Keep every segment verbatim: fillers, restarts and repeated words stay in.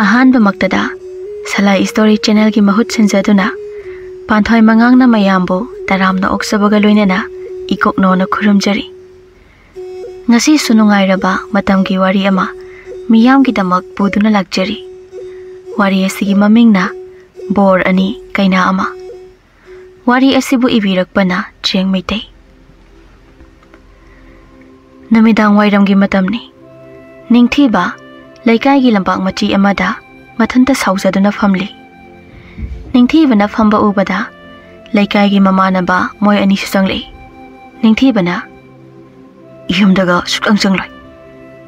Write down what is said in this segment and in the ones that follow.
ꯑꯍꯥꯟꯕꯃꯛꯇꯗ ꯁꯂꯥꯏ story ꯆꯦꯅꯦꯜꯒꯤ ꯃꯍꯨꯠ ꯁꯤꯟꯖꯗꯨꯅ ꯄꯥꯟꯊꯣꯏ ꯃꯉꯥꯡꯅ ꯃꯌꯥꯝꯕꯨ ꯇꯔꯥꯝꯅ ꯑꯣꯛꯆꯕꯒ ꯂꯣꯏꯅꯅ ꯏꯀꯣꯛꯅꯣꯅ ꯈꯨꯔꯨꯝꯖꯔꯤ꯫ ꯉꯁꯤꯁꯨ ꯅꯨꯡꯉꯥꯏꯔꯕ ꯃꯇꯝꯒꯤ ꯋꯥꯔꯤ ꯑꯃ ꯃꯤꯌꯥꯝꯒꯤꯗꯃꯛ ꯄꯨꯗꯨꯅ ꯂꯥꯛꯆꯔꯤ꯫ ꯋꯥꯔꯤ ꯑꯁꯤꯒꯤ ꯃꯃꯤꯡꯅ ꯕꯣꯔ ꯑꯅꯤ ꯀꯩꯅꯥ ꯑꯃ꯫ ꯋꯥꯔꯤ ꯑꯁꯤꯕꯨ ꯏꯕꯤꯔꯛꯄꯅ ꯆꯦꯡ ꯃꯩꯇꯩ꯫ ꯅꯨꯃꯤꯗꯥꯡ ꯋꯥꯏꯔꯝꯒꯤ ꯃꯇꯝꯅꯤ꯫ ꯅꯤꯡꯊꯤꯕ ꯂꯩꯀꯥꯏꯒꯤ ꯂꯝꯄꯥꯛ ꯃꯆꯤ ꯑꯃꯗ ꯃꯊꯟꯇ ꯁꯥꯎꯖꯗꯨꯅ ꯐꯝꯂꯤ꯫ ꯅꯤꯡꯊꯤꯕꯅ ꯐꯝꯕ ꯎꯕꯗ ꯂꯩꯀꯥꯏꯒꯤ ꯃꯃꯥꯟꯅꯕ ꯃꯣꯏ ꯑꯅꯤꯁꯨ ꯆꯪꯂꯛꯏ꯫ ꯅꯤꯡꯊꯤꯕꯅ, "ꯌꯨꯝꯗꯒ ꯁꯨꯛꯆꯪ ꯆꯪꯂꯣꯏ꯫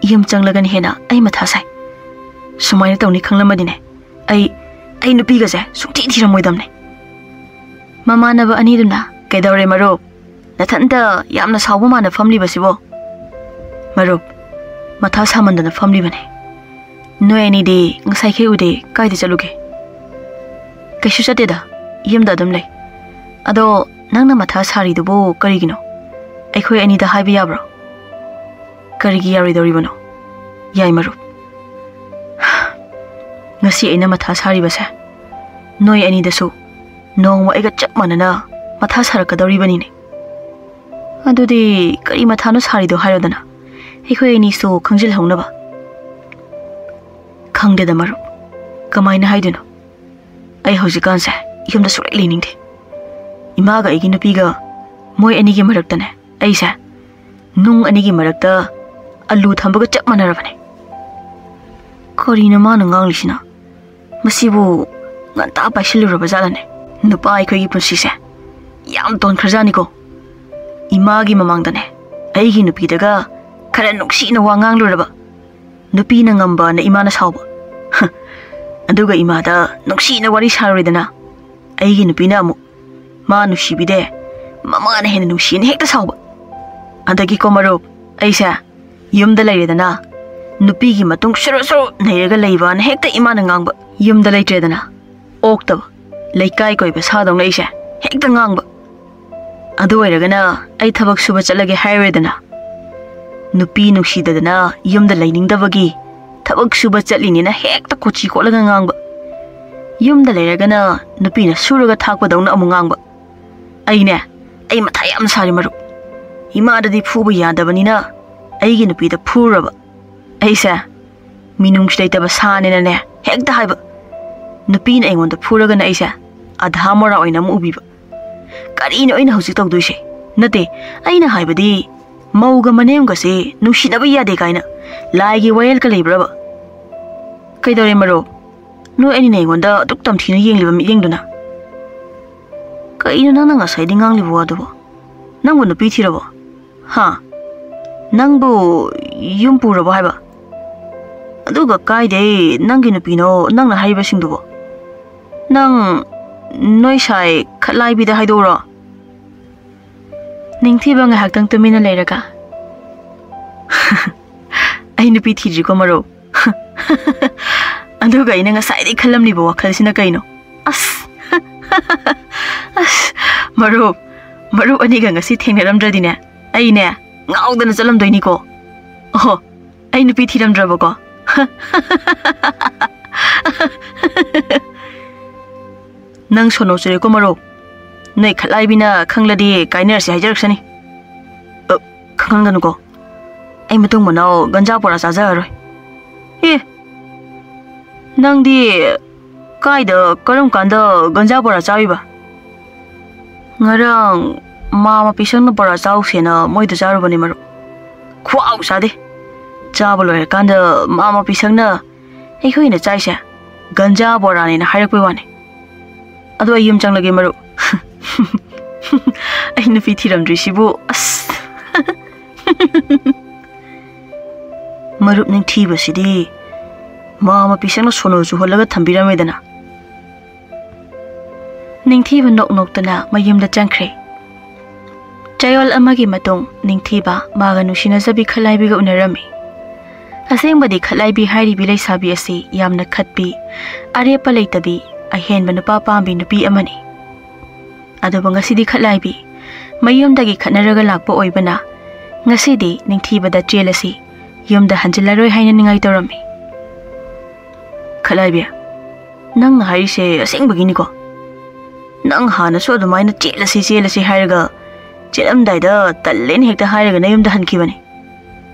ꯌꯨꯝ ꯆꯪꯂꯒꯅ ꯍꯦꯟꯅ ꯑꯩ ꯃꯊꯥ ꯁꯥꯏ꯫ ꯁꯨꯃꯥꯏꯅ ꯇꯧꯅꯤ ꯈꯪꯂꯝꯃꯗꯤꯅꯦ, ꯑꯩ, ꯑꯩ ꯅꯨꯄꯤꯒꯁꯦ ꯁꯨꯡꯊꯤ ꯊꯤꯔꯝꯃꯣꯏꯗꯝꯅꯦ꯫" ꯃꯃꯥꯟꯅꯕ ꯑꯅꯤꯗꯨꯅ, "ꯀꯩꯗꯧꯔꯦ ꯃꯔꯨꯞ? ꯅꯊꯟꯇ ꯌꯥꯝꯅ ꯁꯥꯎꯕ ꯃꯥꯟꯅ ꯐꯝꯂꯤꯕꯁꯤꯕꯣ?" "ꯃꯔꯨꯞ, ꯃꯊꯥ ꯁꯥꯃꯟꯗꯅ ꯐꯝꯂꯤꯕꯅꯦ꯫ ꯅꯣꯏ ꯑꯅꯤꯗꯤ ꯉꯁꯥꯏꯈꯩ ꯎꯗꯦ, ꯀꯥꯏꯗ ꯆꯠꯂꯨꯒꯦ?" "ꯀꯩꯁꯨ ꯆꯠꯇꯦꯗ, ꯌꯨꯝꯗ ꯑꯗꯨꯝ ꯂꯩ꯫ ꯑꯗꯣ ꯅꯪꯅ ꯃꯊꯥ ꯁꯥꯔꯤꯗꯨꯕꯨ ꯀꯔꯤꯒꯤꯅꯣ? ꯑꯩꯈꯣꯏ ꯑꯅꯤꯗ ꯍꯥꯏꯕ ꯌꯥꯕ꯭ꯔꯣ?" "ꯀꯔꯤꯒꯤ ꯌꯥꯔꯣꯏꯗꯧꯔꯤꯕꯅꯣ? ꯌꯥꯏ ꯃꯔꯨꯞ꯫ ꯉꯁꯤ ꯑꯩꯅ ꯃꯊꯥ ꯁꯥꯔꯤꯕꯁꯦ ꯅꯣꯏ ꯑꯅꯤꯗꯁꯨ ꯅꯣꯡꯃ ꯑꯩꯒ ꯆꯞ ꯃꯥꯟꯅꯅ ꯃꯊꯥ ꯁꯥꯔꯛꯀꯗꯧꯔꯤꯕꯅꯤꯅꯦ꯫" "ꯑꯗꯨꯗꯤ ꯀꯔꯤ ꯃꯊꯥꯅꯣ ꯁꯥꯔꯤꯗꯣ ꯍꯥꯏꯔꯣꯗꯅ, ꯑꯩꯈꯣꯏ ꯑꯅꯤꯁꯨ ꯈꯪꯖꯤꯜꯍꯧꯅꯕ꯫" "ꯈꯪꯗꯦꯗ ꯃꯔꯨꯞ, ꯀꯃꯥꯏꯅ ꯍꯥꯏꯗꯣꯏꯅꯣ? ꯑꯩ ꯍꯧꯖꯤꯛꯀꯥꯟꯁꯦ ꯌꯨꯝꯗ ꯁꯨꯛꯂꯩ ꯂꯩꯅꯤꯡꯗꯦ꯫ ꯏꯃꯥꯒ ꯑꯩꯒꯤ ꯅꯨꯄꯤꯒ, ꯃꯣꯏ ꯑꯅꯤꯒꯤ ꯃꯔꯛꯇꯅꯦ ꯑꯩꯁꯦ ꯅꯨꯡ ꯑꯅꯤꯒꯤ ꯃꯔꯛꯇ ꯑꯂꯨ ꯊꯝꯕꯒ ꯆꯞ ꯃꯥꯟꯅꯔꯕꯅꯦ꯫" "ꯀꯔꯤꯅꯣ ꯃꯥꯅ ꯉꯥꯡꯂꯤꯁꯤꯅ? ꯃꯁꯤꯕꯨ ꯉꯟꯇꯥ ꯄꯥꯏꯁꯤꯜꯂꯨꯔꯕ ꯖꯥꯠꯂꯅꯦ? ꯅꯨꯄꯥ ꯑꯩꯈꯣꯏꯒꯤ ꯄꯨꯟꯁꯤꯁꯦ ꯌꯥꯝ ꯇꯣꯟꯈ꯭ꯔꯖꯥꯠꯅꯤꯀꯣ꯫ ꯏꯃꯥꯒꯤ ꯃꯃꯥꯡꯗꯅꯦ ꯑꯩꯒꯤ ꯅꯨꯄꯤꯗꯒ ꯈꯔ ꯅꯨꯡꯁꯤꯅ ꯋꯥ ꯉꯥꯡꯂꯨꯔꯕ, ꯅꯨꯄꯤꯅ ꯉꯝꯕꯅ ꯏꯃꯥꯅ ꯁꯥꯎꯕ꯫ ꯍ, ꯑꯗꯨꯒ ꯏꯃꯥꯗ ꯅꯨꯡꯁꯤꯅ ꯋꯥꯔꯤ ꯁꯥꯔꯨꯔꯦꯗꯅ, ꯑꯩꯒꯤ ꯅꯨꯄꯤꯅ ꯑꯃꯨꯛ ꯃꯥ ꯅꯨꯡꯁꯤꯕꯤꯗꯦ, ꯃꯃꯥꯅ ꯍꯦꯟꯅ ꯅꯨꯡꯁꯤꯅ ꯍꯦꯛꯇ ꯁꯥꯎꯕ꯫ ꯑꯗꯒꯤꯀꯣ ꯃꯔꯨꯞ, ꯑꯩꯁꯦ ꯌꯨꯝꯗ ꯂꯩꯔꯦꯗꯅ, ꯅꯨꯄꯤꯒꯤ ꯃꯇꯨꯡ ꯁꯨꯔꯨ ꯁꯨꯔꯨ ꯅꯩꯔꯒ ꯂꯩꯕꯅ ꯍꯦꯛꯇ ꯏꯃꯥꯅ ꯉꯥꯡꯕ꯫ ꯌꯨꯝꯗ ꯂꯩꯇ꯭ꯔꯦꯗꯅ, ꯑꯣꯛꯇꯕ, ꯂꯩꯀꯥꯏ ꯀꯣꯏꯕ ꯁꯥꯗꯧꯅ ꯑꯩꯁꯦ ꯍꯦꯛꯇ ꯉꯥꯡꯕ꯫ ꯑꯗꯨ ꯑꯣꯏꯔꯒꯅ ꯑꯩ ꯊꯕꯛ ꯁꯨꯕ ꯆꯠꯂꯒꯦ ꯍꯥꯏꯔꯨꯔꯦꯗꯅ, ꯅꯨꯄꯤ ꯅꯨꯡꯁꯤꯗꯗꯅ ꯌꯨꯝꯗ ꯂꯩꯅꯤꯡꯗꯕꯒꯤ ꯊꯕꯛ ꯁꯨꯕ ꯆꯠꯂꯤꯅꯦꯅ ꯍꯦꯛꯇ ꯀꯣꯆꯤ ꯀꯣꯠꯂꯒ ꯉꯥꯡꯕ꯫ ꯌꯨꯝꯗ ꯂꯩꯔꯒꯅ ꯅꯨꯄꯤꯅ ꯁꯨꯔꯒ ꯊꯥꯛꯄꯗꯧꯅ ꯑꯃꯨꯛ ꯉꯥꯡꯕ꯫ ꯑꯩꯅꯦ, ꯑꯩ ꯃꯊꯥ ꯌꯥꯝ ꯁꯥꯔꯦ ꯃꯔꯨꯞ꯫ ꯏꯃꯥꯗꯗꯤ ꯐꯨꯕ ꯌꯥꯗꯕꯅꯤꯅ ꯑꯩꯒꯤ ꯅꯨꯄꯤꯗ ꯐꯨꯔꯕ꯫ ꯑꯩꯁꯦ ꯃꯤꯅꯨꯡꯁꯤ ꯂꯩꯇꯕ ꯁꯥꯅꯦꯅꯅꯦ ꯍꯦꯛꯇ ꯍꯥꯏꯕ꯫ ꯅꯨꯄꯤꯅ ꯑꯩꯉꯣꯟꯗ ꯐꯨꯔꯒꯅ ꯑꯩꯁꯦ ꯑꯙꯥ ꯃꯣꯔꯥ ꯑꯣꯏꯅ ꯑꯃꯨꯛ ꯎꯕꯤꯕ꯫ ꯀꯔꯤꯅꯣ ꯑꯩꯅ ꯍꯧꯖꯤꯛ ꯇꯧꯗꯣꯏꯁꯦ? ꯅꯠꯇꯦ, ꯑꯩꯅ ꯍꯥꯏꯕꯗꯤ ꯃꯧꯒ ꯃꯅꯦꯝꯒꯁꯦ ꯅꯨꯡꯁꯤꯅꯕ ꯌꯥꯗꯦ ꯀꯥꯏꯅ ꯂꯥꯏꯒꯤ ꯋꯥꯌꯦꯜꯒ ꯂꯩꯕ꯭ꯔꯕ? ꯀꯩꯗꯧꯔꯦ ꯃꯔꯨꯞ? ꯅꯣꯏ ꯑꯅꯤꯅ ꯑꯩꯉꯣꯟꯗ ꯑꯗꯨꯛ ꯇꯝꯊꯤꯅ ꯌꯦꯡꯂꯤꯕ ꯃꯤꯠꯌꯦꯡꯗꯨꯅ? ꯀꯩꯅꯣ ꯅꯪꯅ ꯉꯁꯥꯏꯗꯤ ꯉꯥꯡꯂꯤꯕ ꯋꯥꯗꯨꯕꯣ? ꯅꯪꯕꯨ ꯅꯨꯄꯤ ꯊꯤꯔꯕꯣ? ꯍꯥ? ꯅꯪꯕꯨ ꯌꯨꯝ ꯄꯨꯔꯕꯣ ꯍꯥꯏꯕ? ꯑꯗꯨꯒ ꯀꯥꯏꯗꯩ ꯅꯪꯒꯤ ꯅꯨꯄꯤꯅꯣ ꯅꯪꯅ ꯍꯥꯏꯔꯤꯕꯁꯤꯡꯗꯨꯕꯣ? ꯅꯪ ꯅꯣꯏ ꯁꯥꯏ ꯈꯠꯂꯥꯏꯕꯤꯗ ꯍꯥꯏꯗꯣꯛꯎꯔꯣ꯫ ꯅꯤꯡꯊꯤꯕ ꯉꯥꯏꯍꯥꯛꯇꯪ ꯇꯨꯃꯤꯟꯅ ꯂꯩꯔꯒ, "ꯑꯩ ꯅꯨꯄꯤ ꯊꯤꯗ꯭ꯔꯤꯀꯣ ꯃꯔꯨꯞ꯫" ꯑꯗꯨꯒ ꯑꯩꯅ ꯉꯁꯥꯏꯗꯩ ꯈꯜꯂꯝꯂꯤꯕ ꯋꯥꯈꯜꯁꯤꯅ ꯀꯩꯅꯣ? ꯑꯁ! ꯑꯁ! ꯃꯔꯨꯞ, ꯃꯔꯨꯞ ꯑꯅꯤꯒ ꯉꯁꯤ ꯊꯦꯡꯅꯔꯝꯗ꯭ꯔꯗꯤꯅꯦ, ꯑꯩꯅꯦ ꯉꯥꯎꯗꯅ ꯆꯠꯂꯝꯗꯣꯏꯅꯤꯀꯣ꯫ ꯑꯣꯍꯣ, ꯑꯩ ꯅꯨꯄꯤ ꯊꯤꯔꯝꯗ꯭ꯔꯕꯀꯣ? ꯅꯪ ꯁꯣꯅꯣ ꯆꯨꯔꯦꯀꯣ ꯃꯔꯨꯞ꯫ ꯅꯣꯏ ꯈꯠꯂꯥꯏꯕꯤꯅ ꯈꯪꯂꯗꯤ ꯀꯥꯏꯅꯔꯁꯤ ꯍꯥꯏꯖꯔꯛꯁꯅꯤ꯫ ꯑ, ꯈꯪꯍꯟꯒꯅꯨꯀꯣ꯫ ꯑꯩ ꯃꯇꯨꯡ ꯃꯅꯥꯎ ꯒꯟꯖꯥ ꯕꯣꯔꯥ ꯆꯥꯖꯔꯔꯣꯏ꯫ ꯑꯦ, ꯅꯪꯗꯤ ꯀꯥꯏꯗ, ꯀꯔꯝ ꯀꯥꯟꯗ ꯒꯟꯖꯥ ꯕꯣꯔꯥ ꯆꯥꯔꯤꯕ? ꯉꯔꯥꯡ ꯃꯥꯃ ꯄꯤꯁꯪꯅ ꯕꯣꯔꯥ ꯆꯥꯎꯁꯦꯅ ꯃꯣꯏꯗ ꯆꯥꯔꯨꯕꯅꯦ ꯃꯔꯨꯞ꯫ ꯈꯨꯍꯥꯎ ꯆꯥꯗꯦ꯫ ꯆꯥꯕ ꯂꯣꯏꯔꯀꯥꯟꯗ ꯃꯥꯃ ꯄꯤꯁꯪꯅ ꯑꯩꯈꯣꯏꯅ ꯆꯥꯏꯁꯦ ꯒꯟꯖꯥ ꯕꯣꯔꯥꯅꯦꯅ ꯍꯥꯏꯔꯛꯄꯩ ꯋꯥꯅꯤ꯫ ꯑꯗꯣ ꯑꯩ ꯌꯨꯝ ꯆꯪꯂꯒꯦ ꯃꯔꯨꯞ꯫ ꯑꯩ ꯅꯨꯄꯤ ꯊꯤꯔꯝꯗ꯭ꯔꯤꯁꯤꯕꯨ, ꯑꯁ꯫ ꯃꯔꯨꯞ ꯅꯤꯡꯊꯤꯕꯁꯤꯗꯤ ꯃꯥꯃ ꯄꯤꯁꯪꯅ ꯁꯣꯅꯣ ꯆꯨꯍꯜꯂꯒ ꯊꯝꯕꯤꯔꯝꯃꯦꯗꯅ꯫ ꯅꯤꯡꯊꯤꯕ ꯅꯣꯛ ꯅꯣꯛꯇꯅ ꯃꯌꯨꯝꯗ ꯆꯪꯈ꯭ꯔꯦ꯫ ꯆꯌꯣꯜ ꯑꯃꯒꯤ ꯃꯇꯨꯡ ꯅꯤꯡꯊꯤꯕ ꯃꯥꯒ ꯅꯨꯡꯁꯤꯅꯖꯕꯤ ꯈꯠꯂꯥꯏꯕꯤꯒ ꯎꯅꯔꯝꯃꯤ꯫ ꯑꯁꯦꯡꯕꯗꯤ ꯈꯠꯂꯥꯏꯕꯤ ꯍꯥꯏꯔꯤꯕꯤ ꯂꯩꯁꯥꯕꯤ ꯑꯁꯤ ꯌꯥꯝꯅ ꯈꯠꯄꯤ, ꯑꯔꯦꯞꯄ ꯂꯩꯇꯕꯤ, ꯑꯍꯦꯟꯕ ꯅꯨꯄꯥ ꯄꯥꯝꯕꯤ ꯅꯨꯄꯤ ꯑꯃꯅꯤ꯫ ꯑꯗꯨꯕꯨ ꯉꯁꯤꯗꯤ ꯈꯠꯂꯥꯏꯕꯤ ꯃꯌꯨꯝꯗꯒꯤ ꯈꯠꯅꯔꯒ ꯂꯥꯛꯄ ꯑꯣꯏꯕꯅ ꯉꯁꯤꯗꯤ ꯅꯤꯡꯊꯤꯕꯗ ꯆꯦꯜꯂꯁꯤ, ꯌꯨꯝꯗ ꯍꯟꯖꯤꯜꯂꯔꯣꯏ ꯍꯥꯏꯅ ꯅꯤꯡꯉꯥꯏ ꯇꯧꯔꯝꯃꯤ꯫ ꯈꯠꯂꯥꯏꯕꯤ, ꯅꯪꯅ ꯍꯥꯏꯔꯤꯁꯦ ꯑꯁꯦꯡꯕꯒꯤꯅꯤꯀꯣ? ꯅꯪ ꯍꯥꯟꯅꯁꯨ ꯑꯗꯨꯃꯥꯏꯅ "ꯆꯦꯜꯂꯁꯤ, ꯆꯦꯜꯂꯁꯤ" ꯍꯥꯏꯔꯒ, ꯆꯦꯜꯂꯝꯗꯥꯏꯗ "ꯇꯜꯂꯦꯅ" ꯍꯦꯛꯇ ꯍꯥꯏꯔꯒ ꯅꯌꯨꯝꯗ ꯍꯟꯈꯤꯕꯅꯤ꯫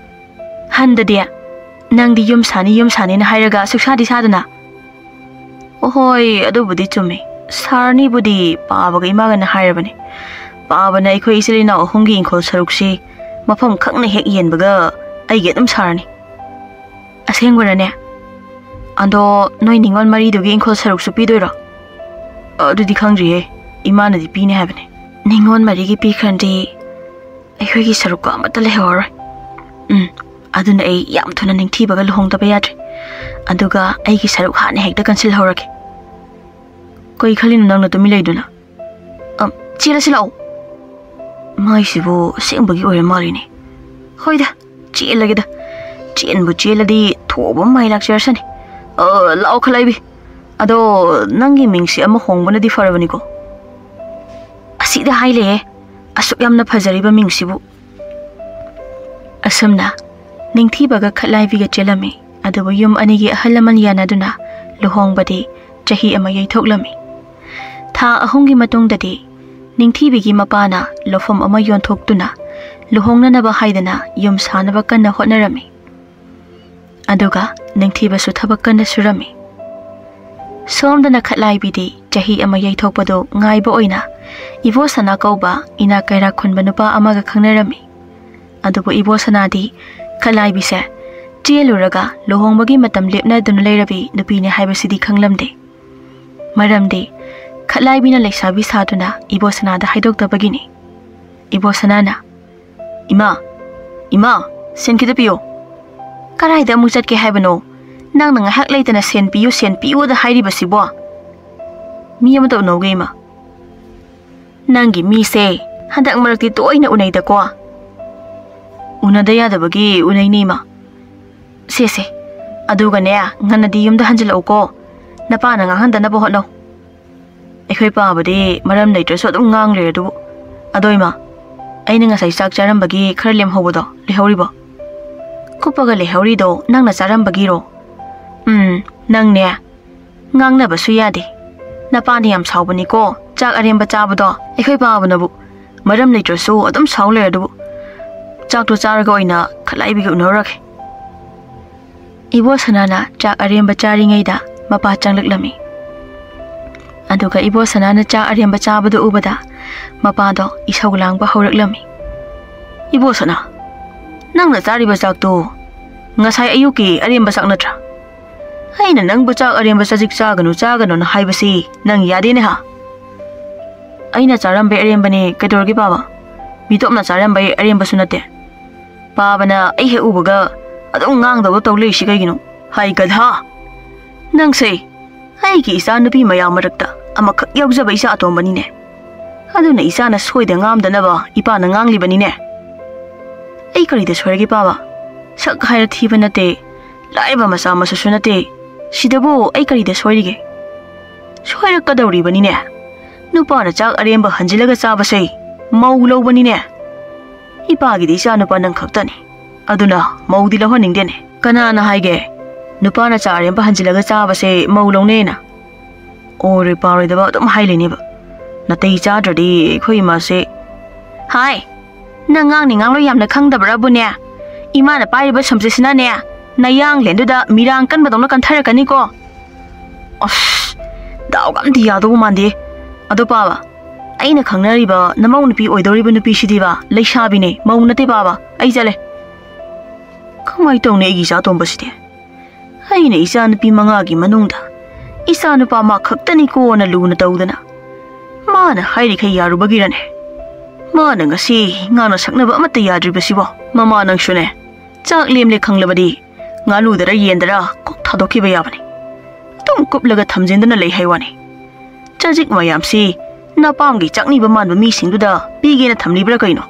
ꯍꯟꯗꯗꯤ? ꯅꯪꯗꯤ "ꯌꯨꯝ ꯁꯥꯅꯤ, ꯌꯨꯝ ꯁꯥꯅꯤꯅ" ꯍꯥꯏꯔꯒ ꯁꯨꯛꯁꯥꯗꯤ ꯁꯥꯗꯅ꯫ ꯑꯣꯍꯣꯏ, ꯑꯗꯨꯕꯨꯗꯤ ꯆꯨꯝꯃꯤ꯫ ꯁꯥꯔꯅꯤꯕꯨꯗꯤ ꯄꯥꯕꯒ ꯏꯃꯥꯒꯅ ꯍꯥꯏꯔꯕꯅꯤ꯫ ꯄꯥꯕꯅ ꯑꯩꯈꯣꯏ ꯏꯆꯤꯜ ꯏꯅꯥꯎ ꯑꯍꯨꯝꯒꯤ ꯏꯪꯈꯣꯜ ꯁꯔꯨꯛꯁꯤ ꯃꯐꯝ ꯈꯪꯅ ꯍꯦꯛ ꯌꯦꯟꯕꯒ ꯑꯩꯒꯤ ꯑꯗꯨꯝ ꯁꯥꯔꯅꯤ꯫ ꯑꯁꯦꯡꯕꯔꯅꯦ? ꯑꯗꯣ ꯅꯣꯏ ꯅꯤꯉꯣꯜ ꯃꯔꯤꯗꯨꯒꯤ ꯏꯪꯈꯣꯜ ꯁꯔꯨꯛꯁꯨ ꯄꯤꯗꯣꯏꯔꯣ? ꯑꯗꯨꯗꯤ ꯈꯪꯗ꯭ꯔꯤꯌꯦ꯫ ꯏꯃꯥꯅꯗꯤ ꯄꯤꯅꯤ ꯍꯥꯏꯕꯅꯦ꯫ ꯅꯤꯉꯣꯜ ꯃꯔꯤꯒꯤ ꯄꯤꯈ꯭ꯔꯗꯤ ꯑꯩꯈꯣꯏꯒꯤ ꯁꯔꯨꯛꯀ ꯑꯃꯠꯇ ꯂꯩꯍꯧꯔꯔꯣꯏ꯫ ꯎꯝ, ꯑꯗꯨꯅ ꯑꯩ ꯌꯥꯝ ꯊꯨꯅ ꯅꯤꯡꯊꯤꯕꯒ ꯂꯨꯍꯣꯡꯗꯕ ꯌꯥꯗ꯭ꯔꯦ꯫ ꯑꯗꯨꯒ ꯑꯩꯒꯤ ꯁꯔꯨꯛ ꯍꯥꯟꯅ ꯍꯦꯛꯇ ꯀꯟꯁꯤꯜꯍꯧꯔꯒꯦ꯫ ꯀꯩ ꯈꯜꯂꯤꯅꯣ ꯅꯪꯅ ꯇꯨꯃꯤꯟ ꯂꯩꯗꯨꯅ? ꯑꯝ, ꯆꯦꯜꯂꯁꯤ ꯂꯥꯛꯑꯣ꯫ ꯃꯥꯏꯁꯤꯕꯨ ꯑꯁꯦꯡꯕꯒꯤ ꯑꯣꯏꯔ ꯃꯥꯜꯂꯤꯅꯦ꯫ ꯍꯣꯏꯗ, ꯆꯦꯜꯂꯒꯦꯗ꯫ ꯆꯦꯟꯕꯨ ꯆꯦꯜꯂꯗꯤ ꯊꯣꯛꯑꯕ ꯃꯥꯏ ꯂꯥꯛꯆꯔꯁꯅꯤ꯫ ꯑ, ꯂꯥꯛꯑꯣ ꯈꯠꯂꯥꯏꯕꯤ꯫ ꯑꯗꯣ ꯅꯪꯒꯤ ꯃꯤꯡꯁꯦ ꯑꯃ ꯍꯣꯡꯕꯅꯗꯤ ꯐꯔꯕꯅꯤꯀꯣ꯫ ꯑꯁꯤꯗ ꯍꯥꯏ ꯂꯩꯌꯦ, ꯑꯁꯨꯛ ꯌꯥꯝꯅ ꯐꯖꯔꯤꯕ ꯃꯤꯡꯁꯤꯕꯨ꯫ ꯑꯁꯨꯝꯅ ꯅꯤꯡꯊꯤꯕꯒ ꯈꯠꯂꯥꯏꯕꯤꯒ ꯆꯦꯜꯂꯝꯃꯤ꯫ ꯑꯗꯨꯕꯨ ꯌꯨꯝ ꯑꯅꯤꯒꯤ ꯑꯍꯜ ꯂꯃꯟ ꯌꯥꯅꯗꯨꯅ ꯂꯨꯍꯣꯡꯕꯗꯤ ꯆꯍꯤ ꯑꯃ ꯌꯩꯊꯣꯛꯂꯝꯃꯤ꯫ ꯊꯥ ꯑꯍꯨꯝꯒꯤ ꯃꯇꯨꯡꯗꯗꯤ ꯅꯤꯡꯊꯤꯕꯤꯒꯤ ꯃꯄꯥꯅ ꯂꯧꯐꯝ ꯑꯃ ꯌꯣꯟꯊꯣꯛꯇꯨꯅ ꯂꯨꯍꯣꯡꯅꯅꯕ ꯍꯥꯏꯗꯅ ꯌꯨꯝ ꯁꯥꯅꯕ ꯀꯟꯅ ꯍꯣꯠꯅꯔꯝꯃꯤ꯫ ꯑꯗꯨꯒ ꯅꯤꯡꯊꯤꯕꯁꯨ ꯊꯕꯛ ꯀꯟꯅ ꯁꯨꯔꯝꯃꯤ꯫ ꯁꯣꯝꯗꯅ ꯈꯠꯂꯥꯏꯕꯤꯗꯤ ꯆꯍꯤ ꯑꯃ ꯌꯩꯊꯣꯛꯄꯗꯨ ꯉꯥꯏꯕ ꯑꯣꯏꯅ ꯏꯕꯣ ꯁꯅꯥ ꯀꯧꯕ ꯏꯅꯥꯛ ꯀꯩꯔꯥꯛ ꯈꯨꯟꯕ ꯅꯨꯄꯥ ꯑꯃꯒ ꯈꯪꯅꯔꯝꯃꯤ꯫ ꯑꯗꯨꯕꯨ ꯏꯕꯣ ꯁꯅꯥꯗꯤ ꯈꯠꯂꯥꯏꯕꯤꯁꯦ ꯆꯦꯜꯂꯨꯔꯒ ꯂꯨꯍꯣꯡꯕꯒꯤ ꯃꯇꯝ ꯂꯦꯞꯅꯗꯨꯅ ꯂꯩꯔꯕꯤ ꯅꯨꯄꯤꯅꯤ ꯍꯥꯏꯕꯁꯤꯗꯤ ꯈꯪꯂꯝꯗꯦ꯫ ꯃꯔꯝꯗꯤ ꯈꯠꯂꯥꯏꯕꯤꯅ ꯂꯩꯁꯥꯕꯤ ꯁꯥꯗꯨꯅ ꯏꯕꯣ ꯁꯅꯥꯗ ꯍꯥꯏꯗꯣꯛꯇꯕꯒꯤꯅꯤ꯫ ꯏꯕꯣ ꯁꯅꯥꯅ, "ꯏꯃꯥ, ꯏꯃꯥ, ꯁꯦꯟ ꯈꯤꯇ ꯄꯤꯌꯣ꯫" "ꯀꯔꯥꯏꯗ ꯑꯃꯨꯛ ꯆꯠꯀꯦ ꯍꯥꯏꯕꯅꯣ? ꯅꯪꯅ ꯉꯥꯏꯍꯥꯛ ꯂꯩꯇꯅ ꯁꯦꯟ ꯄꯤꯌꯨ, ꯁꯦꯟ ꯄꯤꯌꯨꯗ ꯍꯥꯏꯔꯤꯕꯁꯤꯕꯣ?" "ꯃꯤ ꯑꯃꯇ ꯎꯅꯧꯒꯦ, ꯏꯃꯥ꯫" "ꯅꯪꯒꯤ ꯃꯤꯁꯦ ꯍꯟꯗꯛ ꯃꯔꯛꯇꯤ ꯇꯣꯏꯅ ꯎꯅꯩꯗꯀꯣ?" "ꯎꯅꯗ ꯌꯥꯗꯕꯒꯤ ꯎꯅꯩꯅꯦ, ꯏꯃꯥ꯫" "ꯁꯦ, ꯁꯦ, ꯑꯗꯨꯒꯅꯦ, ꯉꯟꯅꯗꯤ ꯌꯨꯝꯗ ꯍꯟꯖꯤꯜꯂꯛꯎꯀꯣ꯫ ꯅꯄꯥꯅ ꯉꯥꯡꯍꯟꯗꯅꯕ ꯍꯣꯠꯅꯧ꯫" "ꯑꯩꯈꯣꯏ ꯄꯥꯕꯗꯤ ꯃꯔꯝ ꯂꯩꯇ꯭ꯔꯁꯨ ꯑꯗꯨꯝ ꯉꯥꯡ ꯂꯩꯔꯦ ꯑꯗꯨꯕꯨ꯫ ꯑꯗꯣ ꯏꯃꯥ, ꯑꯩꯅ ꯉꯁꯥꯏ ꯆꯥꯛ ꯆꯥꯔꯝꯕꯒꯤ ꯈꯔ ꯂꯦꯝꯍꯧꯕꯗꯣ ꯂꯩꯍꯧꯔꯤꯕꯣ?" "ꯀꯨꯞꯄꯒ ꯂꯩꯍꯧꯔꯤꯗꯣ ꯅꯪꯅ ꯆꯥꯔꯝꯕꯒꯤꯔꯣ?" "ꯎꯝ, "ꯅꯪꯅꯦ, ꯉꯥꯡꯅꯕꯁꯨ ꯌꯥꯗꯦ꯫ ꯅꯄꯥꯅ ꯌꯥꯝ ꯁꯥꯎꯕꯅꯤꯀꯣ, ꯆꯥꯛ ꯑꯔꯦꯝꯕ ꯆꯥꯕꯗꯣ꯫ ꯑꯩꯈꯣꯏ ꯄꯥꯕꯅꯕꯨ ꯃꯔꯝ ꯂꯩꯇ꯭ꯔꯁꯨ ꯑꯗꯨꯝ ꯁꯥꯎ ꯂꯩꯔꯗꯨꯕꯨ꯫ ꯆꯥꯛꯇꯣ ꯆꯥꯔꯒ ꯑꯣꯏꯅ ꯈꯠꯂꯥꯏꯕꯤꯒ ꯎꯅꯔꯨꯔꯒꯦ꯫" ꯏꯕꯣꯁꯅꯥꯅ ꯆꯥꯛ ꯑꯔꯦꯝꯕ ꯆꯥꯔꯤꯉꯩꯗ ꯃꯄꯥ ꯆꯪꯂꯛꯂꯝꯃꯤ꯫ ꯑꯗꯨꯒ ꯏꯕꯣꯁꯅꯥꯅ ꯆꯥꯛ ꯑꯔꯦꯝꯕ ꯆꯥꯕꯗꯨ ꯎꯕꯗ ꯃꯄꯥꯗꯣ ꯏꯁꯧ ꯂꯥꯡꯕ ꯍꯧꯔꯛꯂꯝꯃꯤ꯫ "ꯏꯕꯣꯁꯅꯥ, ꯅꯪꯅ ꯆꯥꯔꯤꯕ ꯆꯥꯛꯇꯨ ꯉꯁꯥꯏ ꯑꯌꯨꯛꯀꯤ ꯑꯔꯦꯝꯕ ꯆꯥꯛ ꯅꯠꯇ꯭ꯔꯥ? ꯑꯩꯅ ꯅꯪꯕꯨ ꯆꯥꯛ ꯑꯔꯦꯝꯕ ꯆꯖꯤꯛ ꯆꯥꯒꯅꯨ, ꯆꯥꯒꯅꯨꯅ ꯍꯥꯏꯕꯁꯤ ꯅꯪ ꯌꯥꯗꯦꯅꯦ ꯍꯥ?" "ꯑꯩꯅ ꯆꯥꯔꯝꯕꯩ ꯑꯔꯦꯝꯕꯅꯦ, ꯀꯩꯗꯧꯔꯒꯦ ꯄꯥꯕ? ꯃꯤꯇꯣꯞꯅ ꯆꯥꯔꯝꯕꯩ ꯑꯔꯦꯝꯕꯁꯨ ꯅꯠꯇꯦ꯫ ꯄꯥꯕꯅ ꯑꯩ ꯍꯦꯛ ꯎꯕꯒ ꯑꯗꯨꯝ ꯉꯥꯡꯗꯕ ꯇꯧ ꯂꯩꯔꯤꯁꯤ ꯀꯩꯒꯤꯅꯣ? ꯍꯥꯏ ꯒꯙꯥ! ꯅꯪꯁꯦ ꯑꯩꯒꯤ ꯏꯆꯥ ꯅꯨꯄꯤ ꯃꯌꯥꯝ ꯃꯔꯛꯇ ꯑꯃꯈꯛ ꯌꯥꯎꯖꯕ ꯏꯆꯥ ꯑꯇꯣꯝꯕꯅꯤꯅꯦ꯫ ꯑꯗꯨꯅ ꯏꯆꯥꯅ ꯁꯣꯏꯗ ꯉꯥꯝꯗꯅꯕ ꯏꯄꯥꯅ ꯉꯥꯡꯂꯤꯕꯅꯤꯅꯦ꯫ ꯑꯩ ꯀꯔꯤꯗ ꯁꯣꯏꯔꯒꯦ ꯄꯥꯕ? ꯁꯛ ꯍꯥꯏꯔ ꯊꯤꯕ ꯅꯠꯇꯦ, ꯂꯥꯏꯔꯕ ꯃꯆꯥ ꯃꯁꯨꯁꯨ ꯅꯠꯇꯦ꯫ ꯁꯤꯗꯕꯨ ꯑꯩ ꯀꯔꯤꯗ ꯁꯣꯏꯔꯤꯒꯦ? ꯁꯣꯏꯔꯛꯀꯗꯧꯔꯤꯕꯅꯤꯅꯦ꯫ ꯅꯨꯄꯥꯅ ꯆꯥꯛ ꯑꯔꯦꯝꯕ ꯍꯟꯖꯤꯜꯂꯒ ꯆꯥꯕꯁꯦ ꯃꯧ ꯂꯧꯕꯅꯤꯅꯦ꯫ ꯏꯄꯥꯒꯤꯗꯤ ꯏꯆꯥ ꯅꯨꯄꯥ ꯅꯪ ꯈꯛꯇꯅꯤ꯫ ꯑꯗꯨꯅ ꯃꯧꯗꯤ ꯂꯧꯍꯟꯅꯤꯡꯗꯦꯅꯦ꯫ ꯀꯅꯥꯅ ꯍꯥꯏꯒꯦ ꯅꯨꯄꯥꯅ ꯆꯥꯛ ꯑꯔꯦꯝꯕ ꯍꯟꯖꯤꯜꯂꯒ ꯆꯥꯕꯁꯦ ꯃꯧ ꯂꯧꯅꯩꯅ? ꯑꯣꯏꯔꯣꯏ ꯄꯥꯔꯣꯏꯗꯕ ꯑꯗꯨꯝ ꯍꯥꯏ ꯂꯩꯅꯦꯕ꯫ ꯅꯥꯇꯩ ꯆꯥꯗ꯭ꯔꯗꯤ ꯑꯩꯈꯣꯏ ꯏꯃꯥꯁꯦ꯫ ꯍꯥꯏ, ꯅꯪ ꯉꯥꯡꯅꯤ ꯉꯥꯡꯂꯣꯏ ꯌꯥꯝꯅ ꯈꯪꯗꯕ꯭ꯔꯕꯨꯅꯦ? ꯏꯃꯥꯅ ꯄꯥꯏꯔꯤꯕ ꯁꯝꯁꯤꯠꯁꯤꯅꯅꯦ, ꯅꯌꯥꯡꯂꯦꯟꯗꯨꯗ ꯃꯤꯔꯥꯡ ꯀꯟꯕꯗꯧꯅ ꯀꯟꯊꯔꯛꯀꯅꯤꯀꯣ꯫ ꯑꯁ, ꯗꯥꯎꯒ ꯑꯝꯇ ꯌꯥꯗꯧꯕ ꯃꯥꯟꯗꯦ꯫ ꯑꯗꯣ ꯄꯥꯕ, ꯑꯩꯅ ꯈꯪꯅꯔꯤꯕ ꯅꯃꯧ ꯅꯨꯄꯤ ꯑꯣꯏꯗꯧꯔꯤꯕ ꯅꯨꯄꯤꯁꯤꯗꯤꯕ ꯂꯩꯁꯥꯕꯤꯅꯦ, ꯃꯧ ꯅꯠꯇꯦ ꯄꯥꯕ꯫ ꯑꯩ ꯆꯠꯂꯦ꯫ ꯀꯃꯥꯏ ꯇꯧꯅꯤ ꯑꯩꯒꯤ ꯏꯆꯥ ꯑꯇꯣꯝꯕꯁꯤꯗꯤ? ꯑꯩꯅ ꯏꯆꯥ ꯅꯨꯄꯤ ꯃꯉꯥꯒꯤ ꯃꯅꯨꯡꯗ ꯏꯆꯥ ꯅꯨꯄꯥ ꯃꯥ ꯈꯛꯇꯅꯤꯀꯣꯅ ꯂꯨꯅ ꯇꯧꯗꯅ, ꯃꯥꯅ ꯍꯥꯏꯔꯤꯈꯩ ꯌꯥꯔꯨꯕꯒꯤꯔꯅꯦ? ꯃꯥꯅ ꯉꯁꯤ ꯉꯥꯅ ꯁꯛꯅꯕ ꯑꯃꯠꯇ ꯌꯥꯗ꯭ꯔꯤꯕꯁꯤꯕꯣ? ꯃꯃꯥ ꯅꯪꯁꯨꯅꯦ, ꯆꯥꯛ ꯂꯦꯝꯂꯦ ꯈꯪꯂꯕꯗꯤ ꯉꯥꯅꯨꯗꯔ ꯌꯦꯟꯗꯔ ꯀꯣꯛ ꯊꯥꯗꯣꯛꯈꯤꯕ ꯌꯥꯕꯅꯤ꯫ ꯑꯗꯨꯝ ꯀꯨꯞꯂꯒ ꯊꯝꯖꯤꯟꯗꯨꯅ ꯂꯩ ꯍꯥꯏ ꯋꯥꯅꯤ꯫ ꯆꯖꯤꯛ ꯃꯌꯥꯝꯁꯤ ꯅꯄꯥꯝꯒꯤ ꯆꯥꯛꯅꯤꯕ ꯃꯥꯟꯕ ꯃꯤꯁꯤꯡꯗꯨꯗ ꯄꯤꯒꯦꯅ ꯊꯝꯂꯤꯕ꯭ꯔꯥ ꯀꯩꯅꯣ?